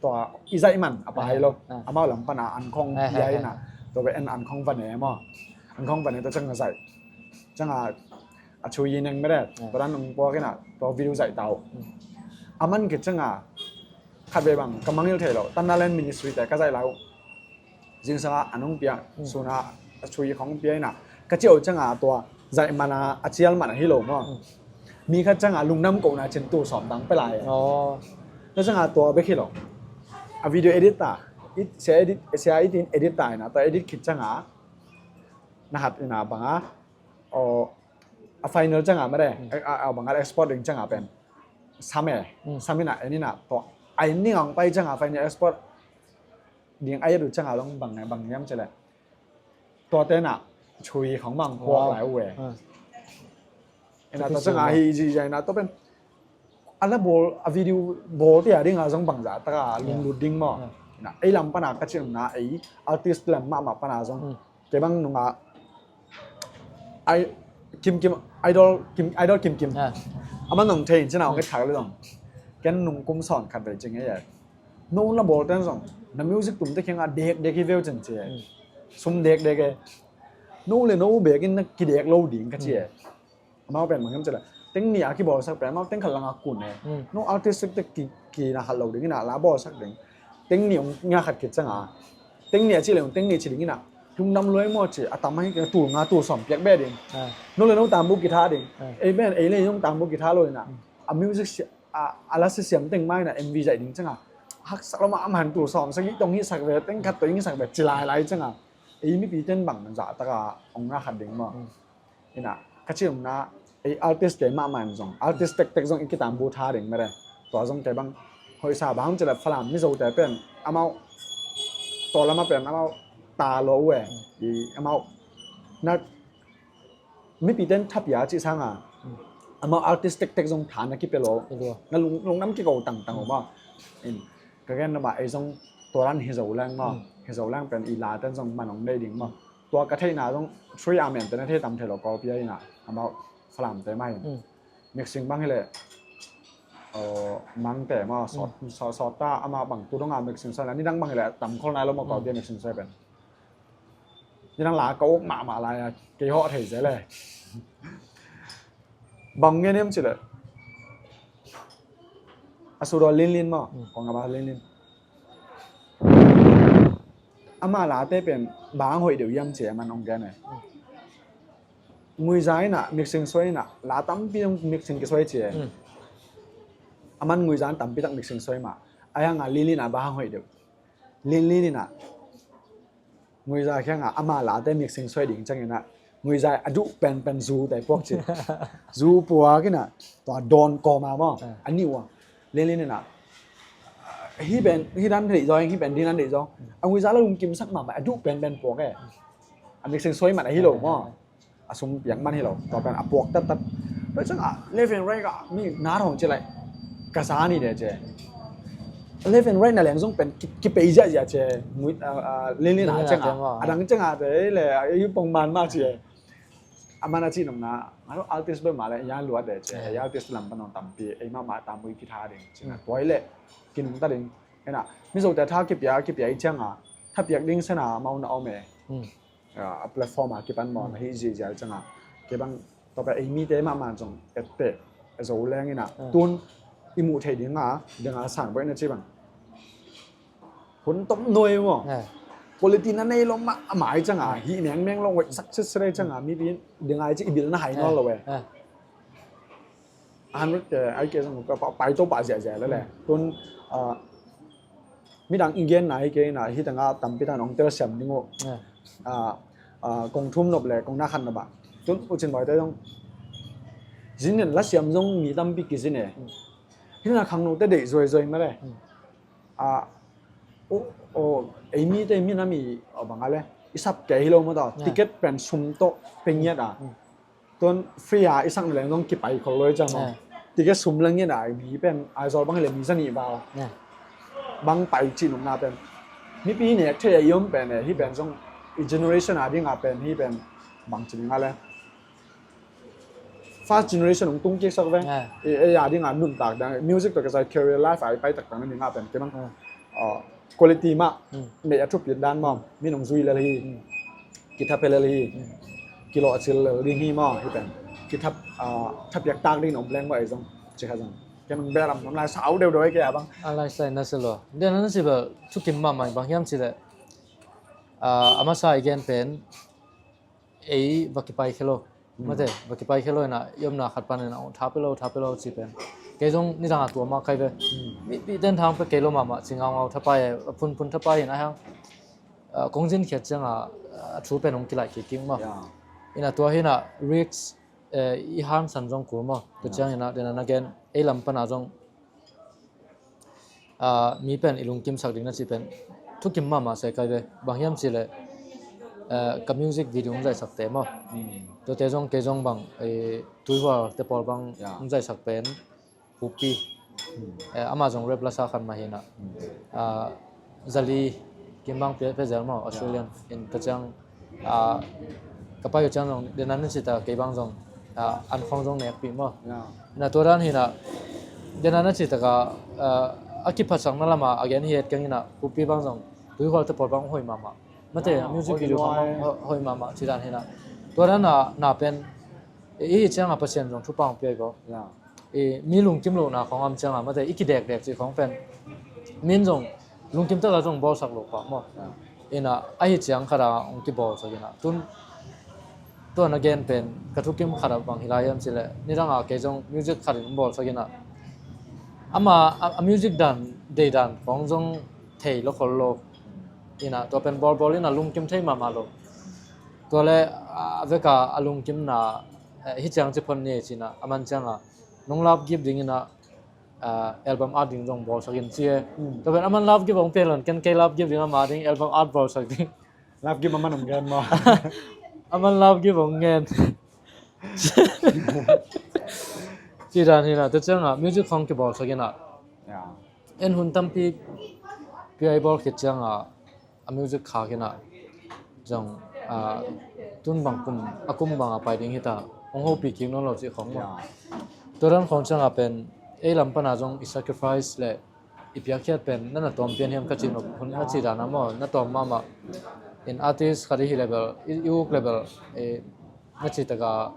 Tua i zaih man a pa hi lo. Amau lam pana an khong pia ina tua ve en an khong vane maw an khong vane tua canga zaih canga a chui i neng mede tua dan ong puak ina tua video zaih tau. A man kit canga khat ve bang ka mangil thei lo Tanna Land Ministry te ka zaih lau. Zingsanga a nung pia suna a chui khong pia ina ka ciau canga tua zaih mana a cial mana hi lo maw. Mi khat canga lungnam kona cin tu sawm dang pe lai. Ka canga tua bek hi lo. A video edit ta sia edit sia edit in edit ta ina tua edit khit canga na hat ina banga a final canga made a banga export ding canga pen sam e sam ina en ina tua a en ning ang pai canga final export ding a yet uh canga long bang bang yam cele tua tena chui khong bang kuak lai uh e. Ina tua canga hi zi zi ina tua pen a la bawl a video bawl tia dinga zong bangza taka lunglut ding maw. Ina ei lam pana ka cin na ei artist lam mahmah pana zong kei bang nunga ai kim kim idol kim idol kim kim a man nong thei in cina ong et khak le zong ken nung kum sawn khat vei cing ei. No la bawl ten zong na music tum te khenga dek dek hi veu cin ci. Sum dek dek e. No le no bekin na kidek lo ding ka ci e. Amau pen mangem cila teng ni a kibawlsak pen amau teng khat langa kun e. No artist te ki na khat lo ding ina la bawlsak ding. Teng ni ong nga khat kit canga teng ni a ci le ong teng ni ci ding ina lungdam luai maw ci a tam ahi tul nga tul sawm piak be ding. No le no tambu kitha ding. Ei ben ei le nong tambu kitha lo ina a music a la sisiam teng mai na MV zaih ding canga haksak lo ma a man tul sawm sagi tong hi sak ve teng khat to ing sak ve ci lai lai canga ei mipi ten bang zah taka ong nga khat ding maw. Ina ka ci umna ei artist te mahmah in zong artist tektek zong i kitambu tha ding mede. Tua zong te bang hoihsa bang cila Falam Mizo te pen amau tua lama pen amau ta lo uh e. I amau na mipi ten thapia cih sanga amau artist tektek zong tha na kipia lo. Na lungnam kiko tangtang uh maw. In ka gen na mah ei zong tua dan hi zo leng maw hi zo leng pen i la ten zong man ong nei ding maw. tua ka theihna zong three R men te na thei tam thei lo, Kawlpi a inah amau Falam te mah in. Mm. Mixing bang hileh, uh, Mangte maw, sawt, mm, sawt, sawt ta amau bang tu dong a mixing sawt la, nidang bang hileh tam khol nai lo maw, Kawlpi a, mm, mixing sawt pen. Nidang la ka uk mahmah lai a, kei hawh thei zel e. Bang ngen hiam cileh, a sut aw Linlin maw, mm, kong a ba Linlin. Ama late pen bang hoih deuh hiam ci, aman hong gen e. Mm. Nguiza inah mixing suai inah, la tampi hong mixing kisuai ci e. Mm. Aman Nguiza in tampi tak mixing suai mah. Ai hang a Linlin a bang hoih deuh. Linlin inah Nguiza kiangah ama late mixing suai ding cianginah Nguiza a duh penpen zu te puak ci. Zu puak inah tua dawn kawma maw, ah, a nih uh a. Linlin inah hih pen hih dan deih zaw, hih pen ding dan deih zaw. A Nguiza la lungkimsak mahmah, a duh penpen puak e. A mixing suai man ahi lo maw. A sum piak man hi lo, tua pen a puak tattat. Tua ciangah left and right ah mi na thong ci lai, ka za ni de ci. Left and right na leng zong pen ki, kipei ziahziah ci. Mui, a, a, Linlin a ciangah, a dang ciangah te le, a i pong man mah ci. A man a ci nong na, nga lo artist bel mah le, yan luat de ci. Artist lam pan nong tampi, ei mahmah tam mui kitha ding ci na. Tua i le, kinungta ding. Ena, Mizo te tha kipia, kipia i ciangah, tha piak ding sena mau na om e. A, a platform a kipan maw, na hi ziahziah ciangah. Kei bang, tua pen ei mite mahmah zong etteh, a zo leng inah. Tun i muh theih dingah, dingah sang boih na ci bang. Hun tom nuai maw. Quality na nei lo mah, a mai ciangah, hi mengmeng lo, wet success rei ciangah, mipi dingah ci i bil na hai nawn lo e. A hundred K, ai ke zong ka pa, pai to pa ziahziah le le. Tun, a, midang i genna hi kei na, hi tangah tampi tan hong telsiam ding uh. A, a, kong thum nop le, kong na khat nop ah. Tun, u Cin Bawi te zong. Zin nen la siam zong mi tampi kizin e. Hi na khangno te deih zuaizuai mah le. A, o, o, ei mite mi na mi, o, bang a le. I sap kei hi lo maw ta. Ticket pen sum tawh, peng ngiat a. Tun free a i sak na leng zong kipai khol loi ciang maw. Ticket sum leng ngiat a, mi pen Aizawl bang hileh mi za nih val. Bang pai cih nopna pen. Mipi nek thei a i om pen e, hih pen zong i generation a dingah pen, hih pen bang ci ding a le. First generation hong tung kiksak ve. Ei a dingah nuntak dang, music tawh kisai career life a i pai taktak na dingah pen. Kei bang. Quality mah, neih a thupit dan maw, min hong zui lel hi, kitha pia lel hi, kilawh a cil lel ding hi maw, hi pen. Kitha, ah, thapiak tak ding in om leng maw ei zong, ci kha zong. Ken hong beh lam, hong lai sau deuhdeuh ei kei a bang. A lai sai na si lo. Den na si bel, thukim mahmah bang hiam ci leh. Ah, a masa i gen pen, ei va kipai khe lo. Mate, va kipai khe lo ina, i omna khat pan ina, tha pe lo, tha pe lo ci pen. Kei zong nidang a tua mah kai ve. Mi, mi ten thang pe kei lo mahmah, ci ngaungau thapai, a phunphun thapai ina hang. Ah, kong zin khiat ciang a, a thu pen hong kilai kik kik mah. Ina tua hi ina, risk, eh, i hansan zong kul mah. Tua ciang ina, den a na gen, ei lam pan a zong, ah, mi pen i lungkimsak ding na ci pen thukim mahmah sai kai ve. Bang hiam ci leh, eh, ka music video hong zaihsak te maw. Tuate zong kei zong bang, eh, Tuihual te pawl bang hong zaihsak pen Pupi. Eh, amah zong rap lasa khat mah hi ina. Ah, Zali Kimbang Pe-, Pezel maw, Australian. In ka ciang, ah, ka pai uh ciang zong, den a na ci ta kei bang zong, ah, an khong zong nekpih maw. Na tua dan hi ina, den a na ci ta ka, ah, a kiphatsakna lam a, a gen hi het keng ina, Pupi bang zong, Tuihual te pawl bang hoih mahmah. Mate, music video khong bang hoih mahmah, ci dan hi ina. Tua dan a, na pen, i, i ciang a Pasian zong thupha hong pia i ko. I, mi lungkim lohna khong om ciang a, mate, i kidekdek cih khong pen. Min zong, lungkim taka zong bawlsak lo pah maw. Ina, ahi ciang khat a hong kibawlsak ina. Tun, tua na gen pen, ka thukim khat a bang hi lai hiam ci leh. Nidang a kei zong music khat in hong bawlsak ina. Ama, a, a music dan, dei dan, khong zong thei lo khol lo. Ina, tua pen bawlbawl ina lungkim thei mahmah lo. Tua le, a, a vek a, a lungkimna, eh, hi ciang ci phon ni ci ina, a man ciang a. Nong love gift ding ina, ah, album art ding zong bawlsak in ci e. Tua pen aman love gift hong pia lon, ken kei love gift ding ama ding album art bawlsak ding. Love gift aman hong gen maw. Aman love gift hong gen. Ci dan hi ina, tua ciang a, music khong kibawlsak ina. En hun tampi pia i bawl khit ciang a, a music khak ina. Zong Ah, tun bang kum, a kum bang a pai ding hita, hong hopih kik nawn lo cih khong maw. Tua dan khong ciangah pen ei lam pana zong i sacrifice le i piakkhiat pen na na tawm pian hiam ka cih nop hun na cih dan a maw, na tawm mahmah. In artist khat i hi level, i, i uk level, eh, na cih taka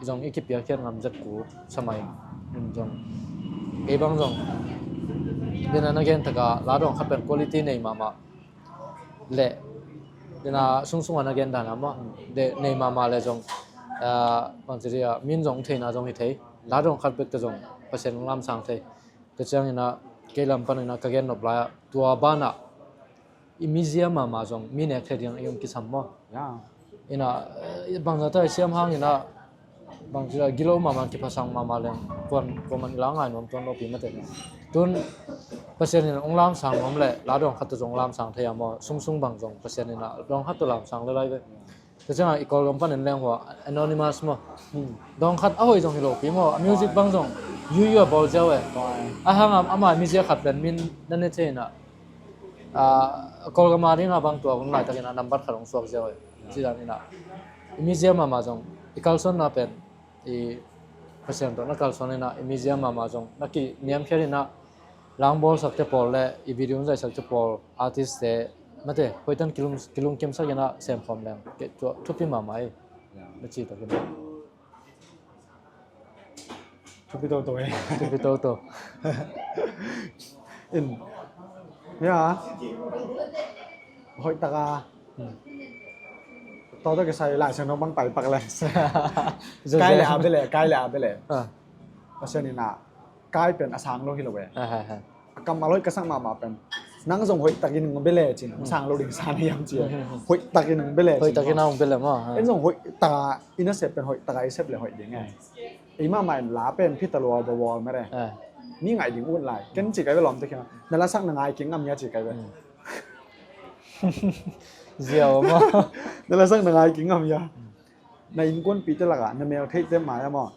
i zong i kipiakkhiat ngam zet ku samai in zong. Kei bang zong dena na gen taka la dawng khat pen quality nei mahmah le dena sungsung a na gen dan a maw, de nei mahmah le zong, ah, bang ci dia, min zong theina zong hi thei, la dawng khat bek te zong Pasian lamsang thei. Tua ciangin ah kei lam panin ah ka gen nop lai ah tua banah i mizia mahmah zong mi nek thei ding i om kisam maw. Ina, eh, bangzah ta i siam hangin ah bang ci a gilo mahmah kiphasang mahmah leng kuan kuaman i la ngai nuam tuan lopi mate. Tun Pasian in hong lamsang nuam le la dawng khat tawh zong lamsang thei a maw, sungsung bang zong Pasian in ah dawng khat tawh lamsang le lai ve. Tua ciangah i Kawlgam panin leng hua anonymous maw. Dawng khat a hoih zong hi lopi maw, a music bang zong yuyu a bawl ziau e. A hang ama mizia khat pen min na ne thei inah, ah, Kawlgam a dingah bang tua hun laitakin a nambat khat hong suak ziau e. Ci dan inah i mizia mahmah zong i kalsuanna pen i Pasian tawh na kalsuan inah i mizia mahmah zong na kiniamkhiat inah langbawlsakte pawl le i video zaisakte pawl, artistte mate hoihtan kilung, kilungkimsak inah semkhawm leng kei tua thupi mahmah ei. Na ci takin thupi toto ei. Thupi toto. In ya hoih taka toto kisai lai sang nong bang pai pak le. Kai le a bele, kai le a bele. Pasian inah kai pen a sang lo hi lo e. A kam a loih ka sak mahmah pen nang zong hoih takin nong bele cin, sang lo ding san hiam ci. Hoih takin nong bele cin. Hoih takin nong bele maw. En zong hoih taka i na sep pen hoih taka i sep le hoih ding e. Ei mahmah in la pen phita lua bawawl mare. Mi ngaih ding ut lai ken ci kai be lawm te khiang na lasak na ngai king ngam hia ci kai be. Ziau maw. Na lasak na ngai king ngam hia. Na innkuanpihte lakah na mel theihte mai a maw.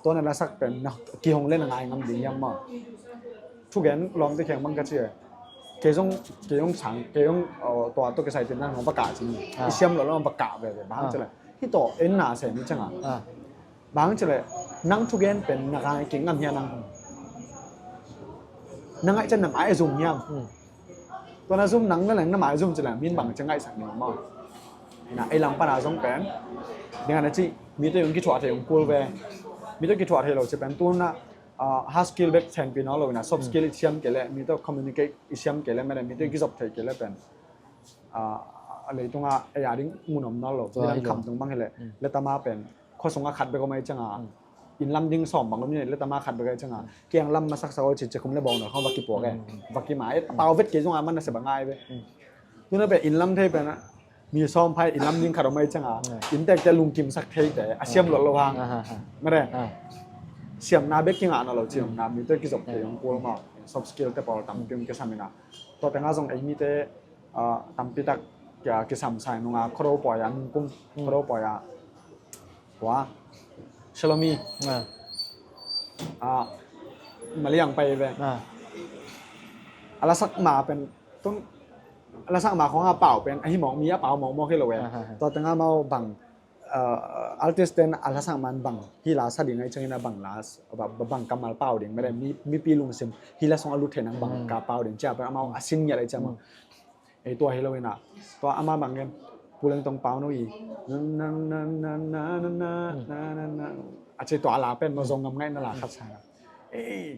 Tua na lasak pen na kihong le na ngai ngam ding hiam maw. Thugen lawmte kheng bang ka ci e. Kei zong, kei zong sang, kei zong tua tua kisai tin na hong va kah cin. I siam lo lo va kah veve bang ci le. Hi tawh en na sem i cianga. Bang ci le nang thugen pen na ngai kik ngam hia nang. Na ngaih cian na mai a zum hiam. Tua na zum nang na leng na mai zum ci leng min bang ci ngaihsak ni maw. Ina ei lam pana zong pen dinga na ci mi tawh yung kithuah thei yung kul ve. Mi tawh kithuah thei lo ci pen tu na, ah, hard skill bek thenpi nawn lo ina soft skill i siam kei le mi tawh communicate i siam kei le mene mi tawh kizop thei kei le pen, ah, a leitunga ei a ding mun om nawn lo. Midang kham tung bang hi le le tama pen khuasung a khat bek om ai cianga. Inn lam ding sawm bang om ni le tama khat bek ai cianga kiang lam masak sa ol ci cikhum le bawng nawl khawng va kipuak e. Va kima e pau vet kei zong a man na se ba ngai ve. Tuna pe inn lam thei pe na mi sawm phai inn lam ding khat om ai cianga inn tek te lungkim sak thei te a siam lot lo hang. Mare siam na bek kinga na lo ci om na mi te kizop te yong kul ma soft skill te pawl tam piung kisam ina. Tua te nga zong ei mi te, ah, tampi tak kia kisam sai nunga khoro poi a nungkum khoro poi a. Tua Shalomi. Ah, maliang pai ve. A lasak ma pen tun a lasak ma khong a pau pen a hi mawk mi a pau mawk mawk hi lo ve. Tua tengah mau bang, ah, artist ten a lasak man bang hi la sa ding ai ciangin a bang la bang kammal pau ding mede mi pi lungsim hi la song a lut thei nang bang ka pau ding cia pen amau a sin ngiat ai cia mau. Ei tua hi lo ina tua ama bang gen puleng tong pau no i nang nang nang nang nang nang nang nang nang a ci tua la pen no zong ngam ngai na la khat sa. Ei,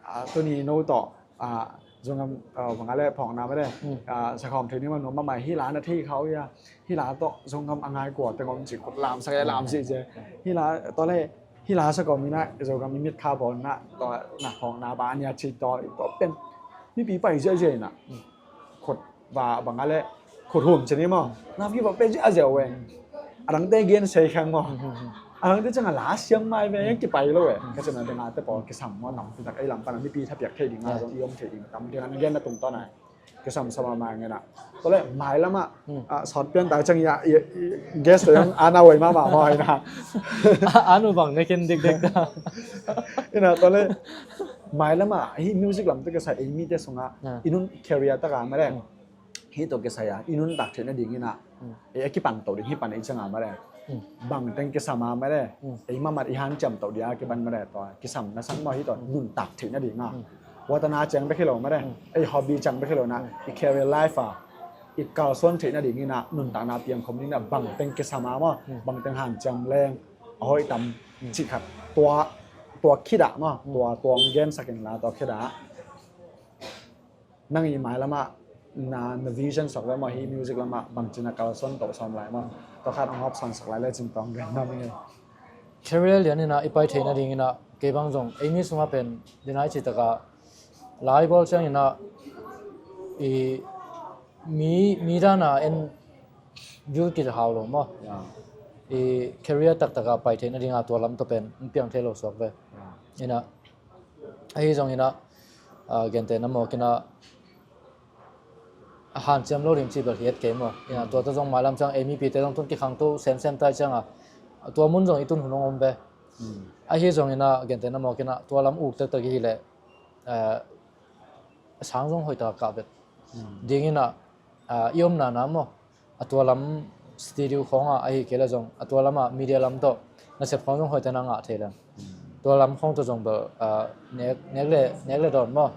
ah, tuni no tawh, ah, zong ngam, ah, bang a le phawkna mede, ah, sakhawm thei ni ma no ma mai hi la na thei khau ia hi la tawh zong ngam a ngai kua teng om ci khut lam sak ia lam si ce hi la tawh le hi la sakhawm ina zong ngam i mit kha bawl na tawh na phawkna ba ania ci tawh tawh pen mipi pai zia zia ina. Khut va bang a le khut hum ci ni maw. Nam ki va pe zia zia ve. A dang te gen sei khang maw. A dang te chang a la siam mai ve kipai lo ve. Ka chana dang a te pawl kisam maw nam te tak ei lam pan a mipi thapiak thei ding a zong i om thei ding tam ding a na gen na tum tawn ai. Kisam sama mai ngen a. Tole mai lama, ah, sawt pian tai chang ia, ia, ia, guest te ang ana wei mama maw ina. Anu bang ne ken dik dik ta. Ina tole mai lama hi music lam te kisai ei mi te sunga inun career taka ma le. Hi to kisai a inun tak thei na ding ina Ei a kipang to ding hi pan ei cianga mare. Bangteng kisam a mare. Ei mamat i hanciam to dia kipan mare to kisam na sang maw hi to nuntak theih nadinga. Tua tana ciang bek hi lo mare. Ei hobby ciang bek hi lo na i career life a i kalsuan theih nading ina nuntakna piangkhom ding na bangteng kisam a maw. Bangteng hanciam leng a hoih tam cih khat tua tua khida maw tua tua ong gensak inla tua khida. Nang i mailamah na na vision sok ve maw hi music lamah bangcin a kalsuan toh sawm lai maw? Tua khat ang hop sansak lai le cin tawng gen nam nge. Career lian ina i pai theih nading ina kei bang zong ei mi sungah pen dina i citaka lai bawl ciang ina i mi mi dana en view kit hau lo maw? I career taktaka pai theih nadinga tua lam tawh pen piang thei lo suak ve. Ina ahi zong ina gente na mawk ina a hanciam lo ding ci bel hi et kei maw? Ina tua ta zong mailam ciang ei mipite zong tun kikhangto semsem tai cianga tua mun zong i tun hun hong om ve. Ahi zong ina gente na mawk ina tua lam uk taktak i hi leh a sang zong hoih taka kah vet ding ina i omna na maw? A tua lam studio khawngah ahi kei le zong a tua lamah media lam tawh nasep khawng zong hoihte na ngah thei leng tua lam khawng tawh zong bel nek le nek le dawn maw?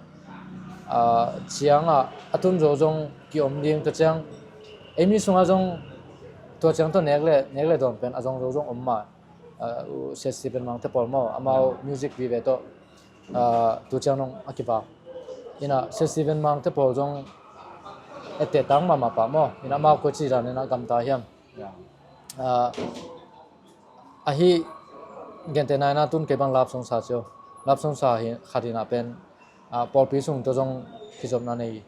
Ciangah a tun zo zong kiom ding tua ciang ei mi sungah zong tua ciang tawh nek le nek le dawn pen a zong zo zong om mah. Siasi pen mangte pawl maw amau music vive tawh tu ciang nong a kivak ina Sia Steven Mang te pawl zong ette tang mahmah pah maw? Ina amau koi ci dan ina gamta hiam? Ahi gente na ina tun kei bang love song sa cio love song sa hi khat ina pen pawlpi sung tawh zong kizopna nei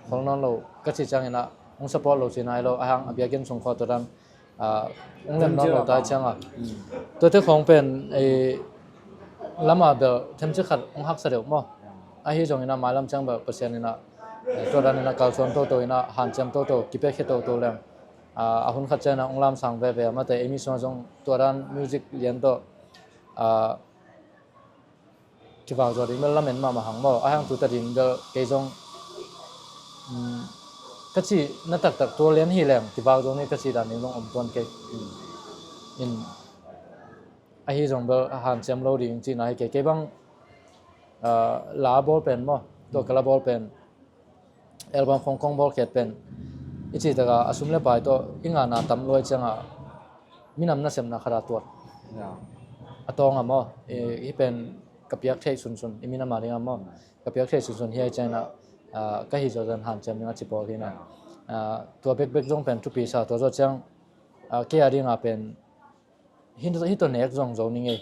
khol nawn lo ka ci ciang ina hong support lo ci nai lo ahang a biakinn sung khaw tawh dan hong lem nawn lo tai cianga tuate khawng pen lama bel themci khat hong haksa deuh maw? Ahi zongin a mailam ciang bel Pasian ina tua dan ina kalsuan toto ina hanciam toto kipiakhia toto leng a hun khat ciang ina hong lamsang veve a mate ei mi sungah zong tua dan music lian tawh kivak zaw ding bel lamen mahmah hang maw? A hang tuta ding bel kei zong ka cih na taktak tua lian hi leng kivak zaw ni ka cih dan ding zong om tuan kei. In ahi zong bel hanciam lo ding cihna hi kei kei bang la bawl pen maw? Tua ka la bawl pen album khongkhong bawlkhiat pen i cih takah a sum le pai tawh i ngahna tam luai ciangah minam nasepna khat a tuat a tawng a maw? Hih pen ka piak theih sunsun i minam a ding a maw? Ka piak theih sunsun hiai ciangin ah ka hih zawh zan hanciam ding a ci pawl hi na. Tua bekbek zong pen thupi sa tua zawh ciang kei a dingah pen hih tawh nek zong zo ni ngei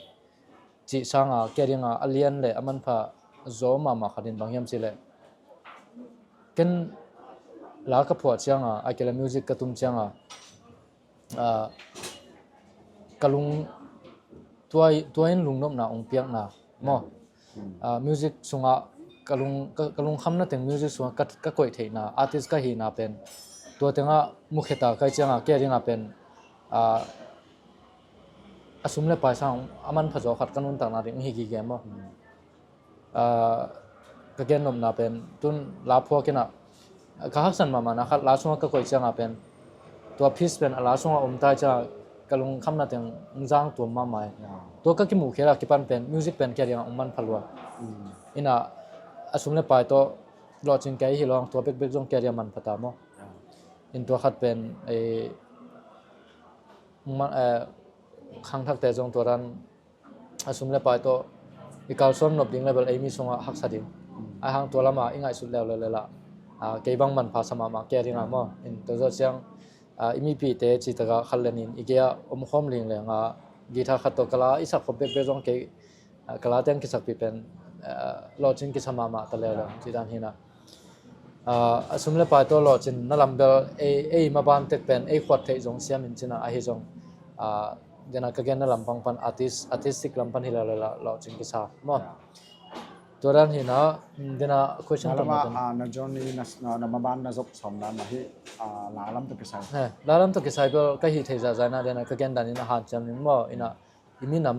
cih sanga kei a dinga a lian le a manpha zaw mahmah khat in bang hiam cih leh ken la ka phuah cianga ai kei le music ka tum cianga ka lung tua in lungnopna ong piakna maw? Music sungah ka lungkhamna teng music sungah ka koih theihna artist ka hihna pen tua tengah mukheta kai cianga kei a dinga pen a sum le pai sang a manpha zaw khat ka nuntakna ding hi gige maw? Ka gennopna pen tun la phuak inah ka haksan mahmahna khat la sungah ka koih cianga pen tua peace pen a la sungah om tai cianga ka lungkhamna teng zang tuam mahmah hi. Tua ka kimuh khela kipan pen music pen kei a dinga ong manpha lua. Inah a sum le pai tawh lawhcing kei hi lo ang tua bekbek zong kei a dinga manpha ta maw? In tua khat pen ei khangthakte zong tua dan a sum le pai tawh i kalsuan nop ding le bel ei mi sungah haksa ding a hang tua lama i ngaihsut leuleu lela kei bang manpha sa mahmah kei a dinga maw? In tua zawh ciang i mipihte citaka khat lenin i gei-ah omkhawm lingleng a guitar khat tawh ka la i sakkhop bekbek zong kei ka la teng kisakpih pen lawhcing kisa mahmah ta leuleu cih dan hi na. A sum le pai tawh lawhcin na lam bel ei maban tek pen ei khuat theih zong siam in cina ahi zong dena ka gen na lam pang pan artist artistic lam pan hi leuleu lawhcin kisa maw? Tua dan hi na dena question lama na journey na maban na zop sawm dan na hi la lam tawh kisai la lam tawh kisai bel ka hi thei zahzah na dena ka gen dan in a hanciam ning maw? Ina i minam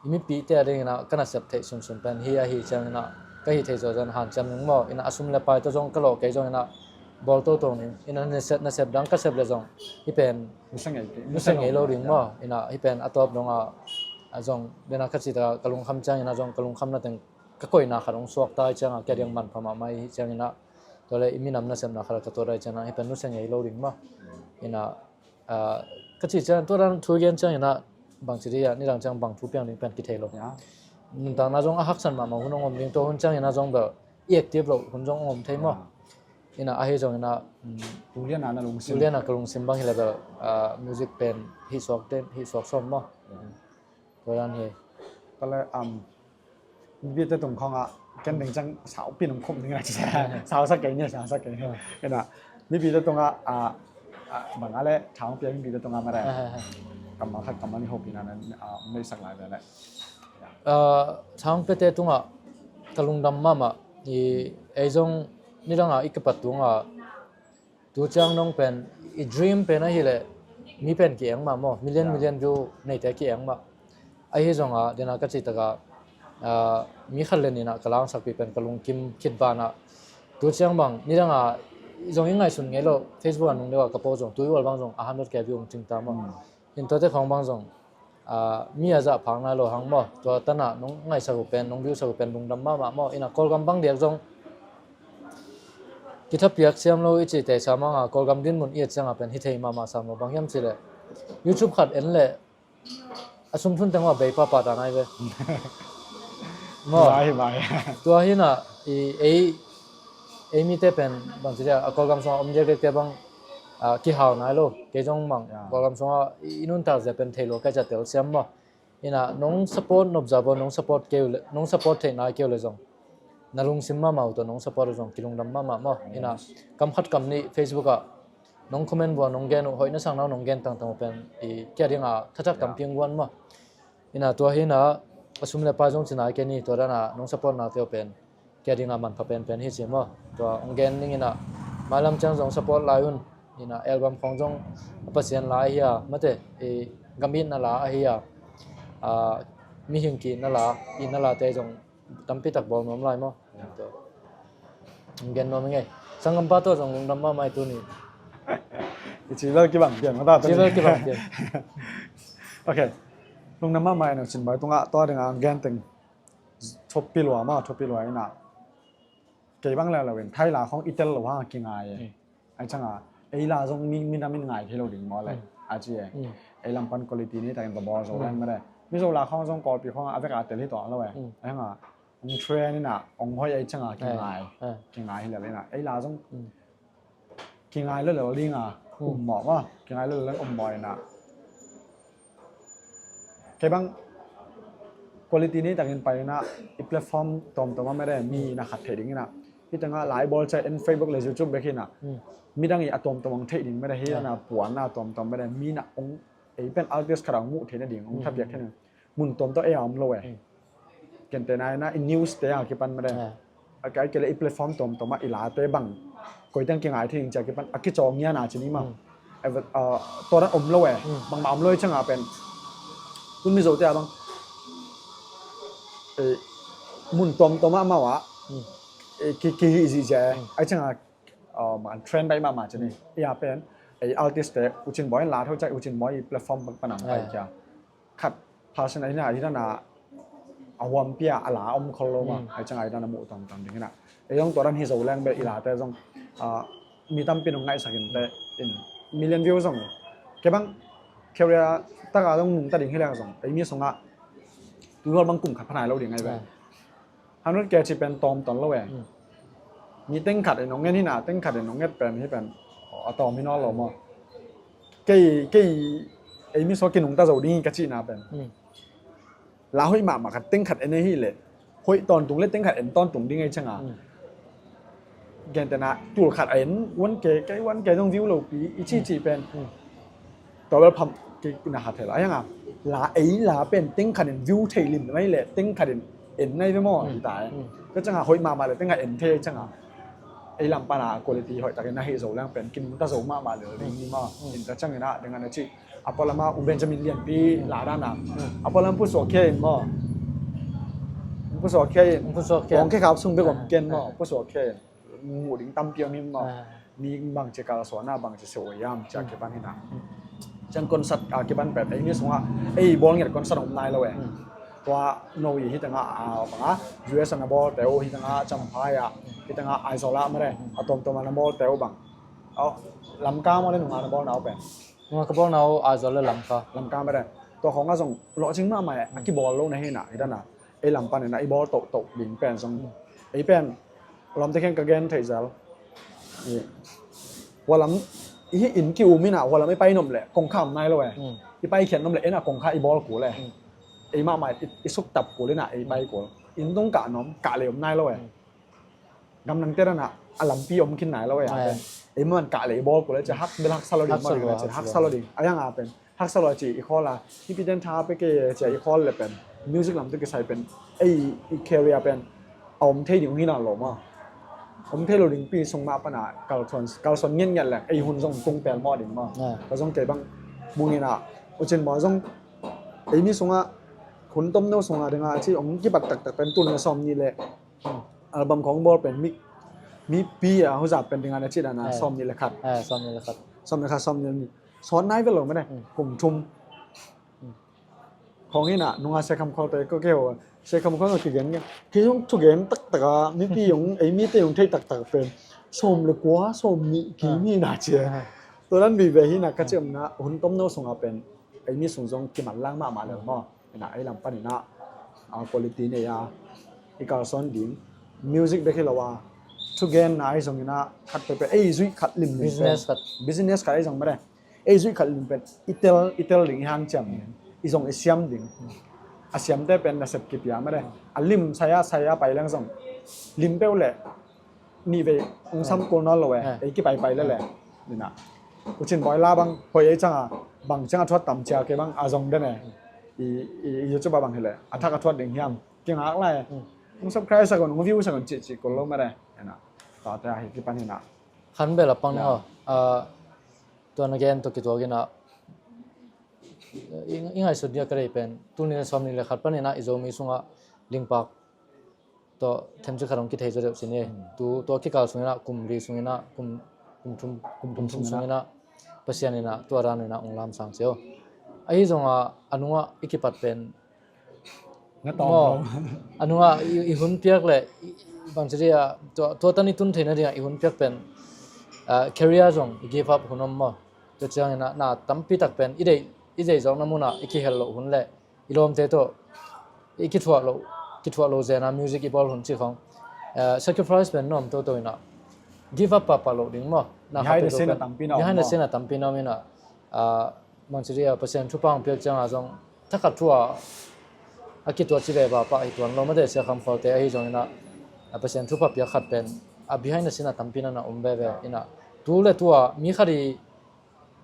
i mipihte a dingin ah ka nasep theih sunsun pen hi ahi ciangin ah ka hih theih zawh zan hanciam ning maw? Inah a sum le pai tawh zong ka lawh kei zongin ah bawl toto ning. Ina nasep, nasep dang ka sep le zong hih pen nusia ngei lo ding maw. Ina hih pen a tawp dong a, a zong dena ka cih tak a ka lungkham ciang ina zong ka lungkhamna teng ka koihna khat hong suak ta hi ciang a, kei a diang manpha mahmah hi ciang ina, tua le i minam nasepna khat a ka tuat a hi ciang a, hih pen nusia ngei lo ding maw. Ina, ah, ka cih ciang tua dan thu i gen ciang ina bangci dih a, nidang ciang bang thu piang ding pen kithei lo. Nuntakna zong a haksan mahmah hun hong om ding, tua hun ciang ina zong bel i active lo hun zong hong om thei maw. Ina ahi zong ina, mm, tuliana na lungsim, tuliana ka lungsim bang hi le bel, ah, music pen hih suak ten, hih suak sawm maw. Tua dan hi. Tua le, um, mipite tung khawng ah ken ding ciang saupi nong khum ding a ci. Sausak kei ni, sausak kei ni. Ina mipite tung ah, ah, ah, bang a le thang pia mipite tung ah ma le. Kammal khat kammal ni hopina na, ah, meisak lai ve le. Ah, thang piate tung ah ka lungdam mahmah. I ei zong nidang a i kipat tung ah tu ciang nong pen i dream pen ahi le mi pen ki-eng mah maw, million million view neite ki-eng mah. Ahi zong a dena ka cih tak a, ah, mi khat le nih in ah ka langsakpih pen ka lungkim khit ban ah tu ciang bang nidang a zong i ngaihsun ngei lo, Facebook a nung deuh a ka post zong tu i ual bang zong a hundred K view hong cing ta maw. In tuate khawng bang zong, ah, mi a zah phak nai lo hang maw. Tua tan ah nong ngaihsak uh pen, nong viewsak uh pen lungdam mahmah maw. Ina Kawlgam bang diak zong kithapiak siam lo i cih tei sam hang a, Kawlgam dinmun i et ciang a pen hi thei mahmah sam lo, bang hiam cih le YouTube khat en le a sum thun teng uh a bei pahpah ta nai ve. Maw. Tua hi ina i ei, ei mite pen bangci dia a Kawlgam sungah om diakdiakte bang, ah, kihau nai lo. Kei zong bang Kawlgam sungah i, i nuntak zia pen thei lo kai ca tel siam maw. Ina nong support nopza bo, nong support keu le, nong support theih nai keu le zong na lungsim mahmah uh tawh nong support uh zong kilungdam mahmah maw. Ina kam khat kam nih Facebook ah nong comment vua nong gen uh, hoih na sang nau nong gen tangtang uh pen i kia ding a thatak tampi hong guan maw. Ina tua hi ina a sum le pai zong ci nai kei ni, tua dan a nong support nate uh pen kia ding a manpha penpen hi ci maw. Tua hong gen ning ina mailam ciang zong support lai un. Ina album khawng zong a Pasian la ahi a, mate i gam itna la ahi a, ah, mihing ki itna la, itna late zong tampi tak bawl nuam lai maw. Tua hong gen nuam ing ei. Sanggampa tawh zong lungdam mahmah i tuni. I ci vel kibang pian mata tuni. Ci vel kibang pian. Ok. Lungdam mahmah i no cin bai tungah tua ding a gen teng thupi lua maw, thupi lua ina. Kei bang leuleu in thai la khawng i tel lo hang a kingai e. Ai ciang a ei la zong mi, minam in ngai thei lo ding maw le. A ci e. Ei lam pan quality ni takin ka bawl zo leng mede. Mizo la khawng zong Kawlpi khawng a vek a tel hi tuang lo e. Ai hang a hong trend ina hong hoih ai ciang a kingai. Kingai hi lel ina ei la zong kingai leuleu ding a um mawh maw. Kingai leuleu ding um mawh ina kei bang quality nei takin pai ina i platform tawmtawm a mede mi na khat theih ding ina. Hi tanga lai bawl cia en Facebook le YouTube bek hi ina. Midang i a tawmtawm ang theih ding mede hi ina puan na tawmtawm mede mi na ong ei pen artist khat ang muh theih na ding ong thapiak theih na. Mun tawmtawm ei a om lo e. Kente na ina i news te a kipan mede. A kai kele i platform tawmtawm a i late bang koiteng kingai thei ding cia kipan a kicaw ngian a ci ni ma. Tua dan om lo e. Bangmah om lo e cianga pen tun Mizote a bang mun tawmtawm a mau a kihih zihziah e. Ai cianga man trend baih mahmah ci ni. Ia pen ei artist te Ucin Bawi in la tho ciah Ucin Bawi i platform panang pai kia khat passion a hina hina na a huampia a la om khol lo ma. Ai cianga hina na muh tawmtawm ding hina. Ei zong tua dan hi zo leng bel i late zong mi tampi nung ngaihsak in te in million view zong kei bang career taka zong nungta ding hi leng zong ei mi sungah tuihual bang kum khat phanai lo ding ai bel. Hundred K ci pen tawmtawm lo e. Mi teng khat in ong ngen hina teng khat in ong nget pen hi pen a tawm hi nawn lo maw? Kei kei ei mi sua kinungta zo ding hi ka cihna pen la hoih mahmah khat teng khat en ei hi leh hoih tawntung le teng khat en tawntung ding ei cianga. Gentena tul khat a en one K kei one K zong view lo pi i ci ci pen tua bel pham kei na khat thei la hianga la ei la pen teng khat in view thei lim mai leh teng khat in en nai ve maw hi ta e. Ka cianga hoih mahmah leh teng khat en thei cianga ei lam pana quality hoih takin na hih zo leng pen kinungta zo mahmah lel ding ni maw? In ka ciangin a ding a na ci a pualama U Benjamin Lianpi la dana a pualam pusuak khia in maw? Pusuak khia in pusuak khia in kong khe khap sung bek om ken maw? Pusuak khia in muh ding tampi om hi maw? mi bangci kalsuan a bangci seuh uh hiam ci a kipan hi na. Ciang concert a kipan pen ei mi sungah ei bawl ngiat concert om nai lo e. Tua no i hi tengah a bangah U S a na bawlte uh hi tengah Champhai ah hi tengah Aizawl ah mare a tuamtuam a na bawlte uh bang. Lamka maw le nunga na bawlna uh pen? Nunga ka bawlna uh Aizawl le Lamka. Lamka mare. Tua khawngah zong lawhcing mahmah e a kibawl lo na hi na hi dana. Ei lam panin a i bawl tohtoh ding pen zong ei pen lawmte khen ka gen theih zel. Hualam i hi in ki um ina hualam i pai nom le kongkha om nai lo e. I pai khian nom le ena kongkha i bawl kul e. Ei mahmah i suktap kul ina ei pai kul in tung kah nom kah le om nai lo e. Gamdangte dana a lampi om khin nai lo e a pen ei mahmah kah le i bawl kul e ci hak bel haksa lo ding. Haksa lo ding a yang a pen haksa lo ci i khawl a hih pi den tha pe ke ci a i khawl le pen music lam tu kisai pen ei i career pen a om thei ding hong hi na lo maw? Om thei lo ding pi sung mah pana kalsuan kalsuan ngiat ngiat le ei hun zong tung pel maw ding maw? Ka zong kei bang bungina ucin maw zong ei mi sungah hun tomno sungah dinga ci om kibat taktak pen tul na sawm ni le album khong bawl pen mi mi pi a huzap pen dinga na ci dana sawm ni le khat. Sawm ni le khat sawm ni le khat sawm ni le khat. Sawt nai vel lo mene kum thum khong ina nunga sekham khol te ko keo sekham khol ki gen gen ki jong thu gen tak tak a mi pi jong ei mi te jong thei tak tak pen sawm le kua sawm ni ki mi na ci a. Tua nan bi ve hi na ka ci om na hun tomno sunga pen ei mi sung jong ki man lang mahmah le maw? Ina ei lam pan ina quality nei a i kalsuan ding music bek hi lo a thugen na ei zong ina khat pepe ei zui khat lim business khat business khat ei zong mare. Ei zuih khat lim pen i tel i tel ding i hanciam ding i zong i siam ding. A siamte pen nasep kipia mah de a lim saya saya pai leng zong lim peuh le nih vei ong sam kul nawn lo e. Ei kipai pai le le nina ucin bawi la bang hoi ei canga bang canga thuat tam cia kei bang a zong den e. I YouTube a bang hi le a thak a thuat ding hiam kingak lai ong subscribe sak un ong view sak un cih cih kul lo mah de. Tate a hi kipan hina khan bel a pang ni ho. Tua na gen tawh kituak inah i ngaihsut dia ka rei pen tul nih le sawm nih le khat paninah i Zomi sungah lingpak tawh themci khat hong kithei zaw deuh sin e. Tu tua kikal sunginah kum li sunginah kum kum thum kum thum sunginah Pasian inah tua dan inah hong lamsang cio. Ahi zongah a nungah i kipat pen a nungah i hun piak le bangci dia tua tan i tun theihna dingah i hun piak pen career zong i give up hun om maw? Tua ciangin na tampi tak pen i deih i zeizawkna munah i kihel loh hun le i lawmte tawh i kithuah loh kithuah lo zena music i bawl hun cih khong sacrifice pen nuam toto inah give up pahpah loh ding maw? Behind the scene a tampi na om inah bangci dia Pasian thupha hong piak cianga zong thakhat thu a a kituat ci veva pah hi tuan lo mate sia kham kholte ahi zongin ah Pasian thupha piak khat pen a behind the scene a tampi na na om veve inah tu le tua mi khat i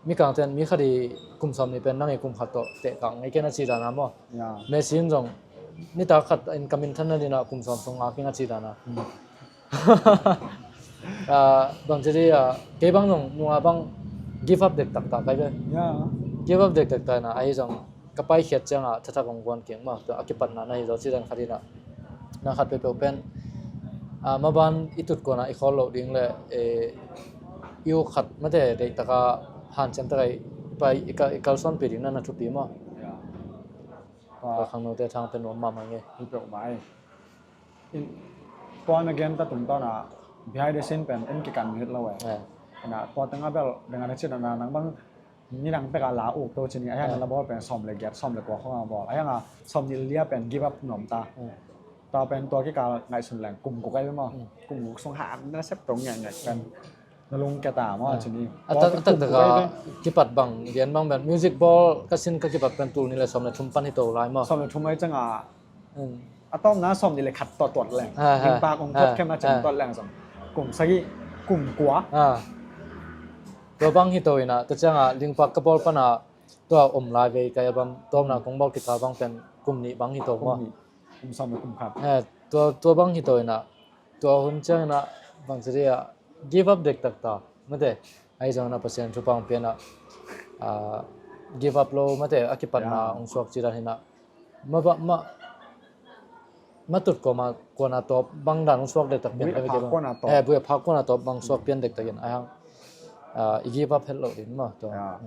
mikangten mi khat i kum sawm nih pen nang i kum khat tawh tehkak ngei ken a ci dana maw? Messi in zong nitak khat in ka minthanna dinah kum sawm sung ngak ing a ci dana. Bangci di kei bang zong nunga bang give up dektak ta kai ve. Give up dektak ta ina ahi zong ka paikhiat ciangah thathak hong guan keng maw? Tua a kipatna na hi zaw ci dan khat inah na khat peuhpeuh pen maban i tutkuanah i khawl loh ding le i u khat mate deihtaka hanciamtaka i kalsuanpih ding na na thupi maw? Tua khangnote thang pen nuam mahmah nge. Tua na gen ta tungtawnah behind the scene pen en kikan mit lo e. Tua tengah bel dengan a cin a nang bang nidang peka la uk to cini a hiang na la bawl pen sawm le giat sawm le kua khong a bawl a hiang a sawm ni lia pen give up nuam ta. Tua pen tua kikal ngaihsun leng kum guk ai maw? Kum guk sung ha na sep to ngiat ngiat pen na lung kia ta maw cini. A tak a tak taka kipat bang lian bang pen music bawl ka sin ka kipat pen tul ni le sawm le thum pan hi to lai maw? Sawm le thum ai canga a tawmna sawm ni le khat tawh tuat leng lingpak ong tuat khem na cang tuat leng zong kum sagih kum kua. Tua bang hi to inah tua ciangah lingpak ka bawl pana tua om lai vei ka album tawmna kong bawl kikal bang pen kum nih bang hi to maw? Kum sawm le kum khat. Tua bang hi to inah tua hun cianginah bangci dia give up dektak ta mate. Ahi zongin a Pasian thupha hong pianah give up lo mate a kipatna hong suak ci dan hinah ma tutkuama kuana tawp bang dan hong suak dektak pian buai phak kuana tawp bang suak pian dektakin a hang Ah, i give up het lo ding maw, tua. Ya.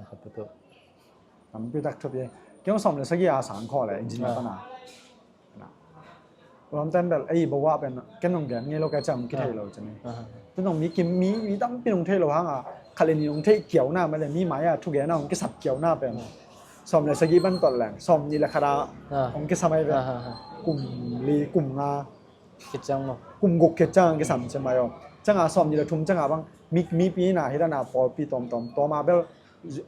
Tampi tak thupi. Kei hong sawm le sagih a sang khawh le engineer pana. Lam ten bel ei bo ah pen ken hong gen ngei lo ka ciam kithei lo cini. Tun hong mi kim mi mi tampi hong thei lo hanga khat le nih hong theih kiauna mah le mi mai a thugen a hong kisap kiauna pen sawm le sagih ban tot leng sawm nih le khat a hong kisam ai pen kum li kum nga khit ciang maw? Kum guk khit ciang kisam ciang mai aw. Cianga sawm nih le thum cianga bang mi, mipi ina hi dana pawlpi tawmtawm tawma bel,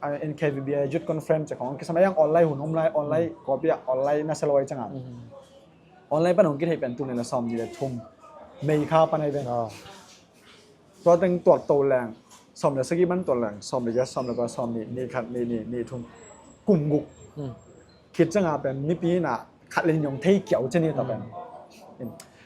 ah, N K V B A Youth Conference khong kisam ai ang online hun om lai online kawpi ah online na seloi cianga. Online pan hong kithei pen tul nih le sawm nih le thum May kha pan ai pen. Tua teng tuat to leng sawm le sagih ban tuat leng sawm le giat sawm le kua sawm nih nih khat nih nih nih thum kum guk khit cianga pen mipi ina khat le nih hong thei kiau cini ta pen.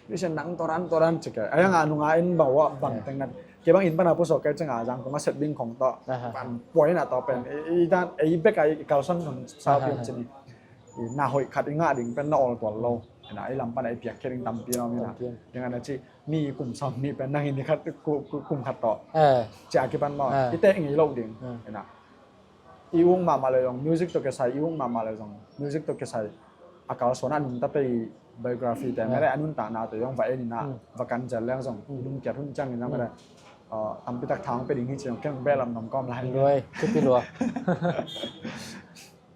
Mission nang toran toran cike ayang a nunga in bawa bang teng nan ke bang in pana puso ke cianga jang kong a set bing khong to pan puai na to pen i dan ei bek ai kalson hong sa pian cini. Na hoih khat i ngah ding pen na ol tual lo. Ina i lam pana i piak khe ding tampi lo mina. Ding ana ci mi kum sawm nih pen nang in i khat kum khat to. Cia kipan maw i teh ngei lo ding. Ina i ung mahmah le zong music to kisai i ung mahmah le zong music to kisai a kalsuan a nungta pei biography te mere a nuntakna te zong va en ina va kan zel leng zong i lungkiat hun ciang ina mere tampi tak thang pe ding hi ci zong keng belam nom kawm lai. Lua, thupi lua.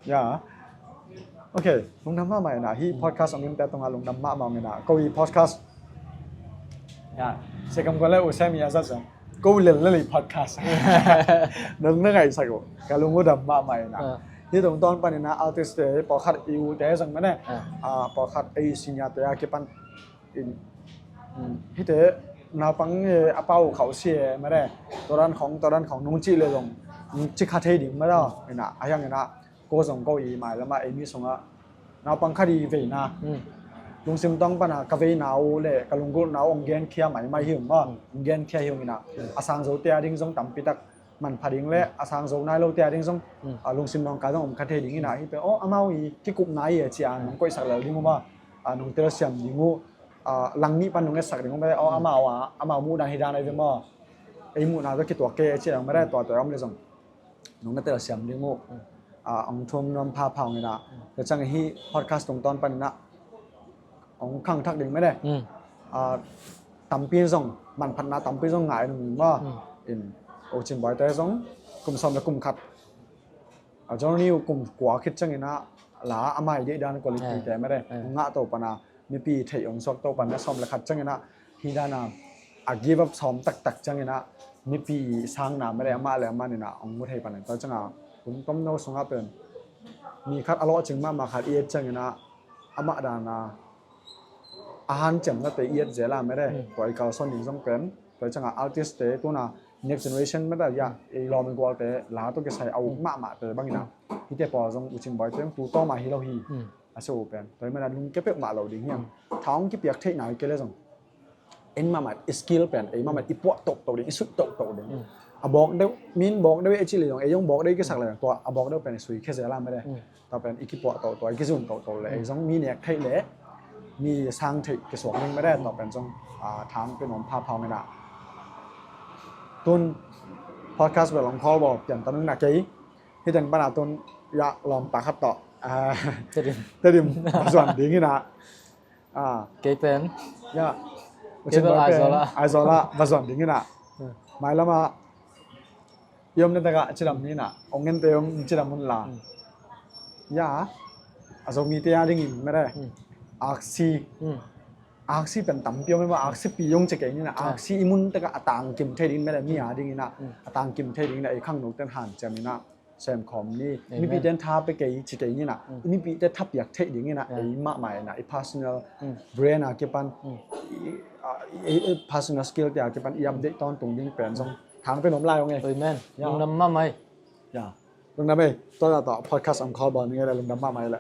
Ya. Ok, lungdam mahmah ina hi podcast ong in te tunga lungdam mahmah ong ina ko hi podcast Ya, sekam ko le u sem ya sa sa. Ko lel lel i podcast. Nang na ngai sa ko. Ka lung u dam mahmah ina. Hi tung ton pan ina artist te pawlkhat i u te zong mene. Ah, pawlkhat ei senior te a kipan in. Hi te naupang a pau khau si e mene. Toran khong toran khong nung ci le zong. Ci kha thei ding mene. Ina a hiang ina. Ko zong ko i mai lama ei mi sunga naupang khat i veina lungsim tawng pana ka veina uh le ka lunggulhna uh hong genkhia maimai hi ung maw hong genkhia hi ung ina a sang zo te a ding zong tampi tak manpha ding le a sang zo nai lo te a ding zong lungsim nawngkai zong om kha thei ding ina hi pe aw amau i kikupna i e ci a nong koihsak lel ding uh maw nong telsiam ding uh lang nih pan nong etsak ding uh maw aw amau a amau muhdan hi dan ai ve maw ei muhna zo kituak ke ci a dong mare tua te om le zong nong na telsiam ding uh. Ong thum nuam pha pha ong ina. Tua ciang hi podcast tung tawn pan ina ong khang thak ding mene. Tampi zong manphatna tampi zong ngai nung maw. In Ocin Boy te zong kum sawm le kum khat a journey uh kum kua khit ciang ina la a mai dih dan quality te mene. Ong ngah to pana mipi theih ong suak to pan a sawm le khat ciangin ah hi dan a a give up sawm taktak ciangin ah mipi sangna mede amah le amah in ah ong mu thei pan a tua ciang a hun tomno sungah pen mi khat a lawhcing mahmah khat i et ciangin ah amah dan a a hanciamnate i et zel a mede tua i kalsuan ding zong pen tua ciang a artist te tuna next generation mede a i lawm i gualte la tawh kisai a uk mahmahte bangin ah hite pawl zong Ucin Boy te tu tawm a hi lo hi. A si uh pen tua hi mana lungkia peuhmah lo ding hiam? Tha hong kipiak theih nai kei le zong en mahmah i skill pen ei mahmah i puah tohtoh ding i sut tohtoh ding a bawk deuh min bawk deuh i cih le zong ei zong bawk deuh i kisak le zong tua a bawk deuh pen i sui khia zel a mede tua pen i kipuah tohtoh i kizun tohtoh le ei zong mi nek theih le mi sang theih kisuak ding mede tua pen zong thang pen om phapha ngena tun podcast bel ong khawl bawl pian ta nung na kei Hi teng pana tun ya lawmta khat tawh Tedim va zuan ding ina. Kei pen ya Tedim Aizawl ah va zuan ding ina. Mailama i om na taka cidam ni ina ong ngente om cidam un la. Ya a Zomite a dingin mede aksi aksi pen tampi om ema aksi pi yong ci kei nina aksi i mun taka a tangkim thei ding mede mi a ding ina a tangkim thei ding ina ei khang noten hanciam ina semkhawm ni. Mipite in tha pe kei ci kei nina mipite thapiak theih ding ina ei mahmah ina i personal brand a kipan personal skill te a kipan i update tawntung ding pen zong thang pen om lai ong e. Amen. Lungdam mahmah. Ya lungdam e. Tua tawh podcast om khawl bawl ning e le lungdam mahmah e le.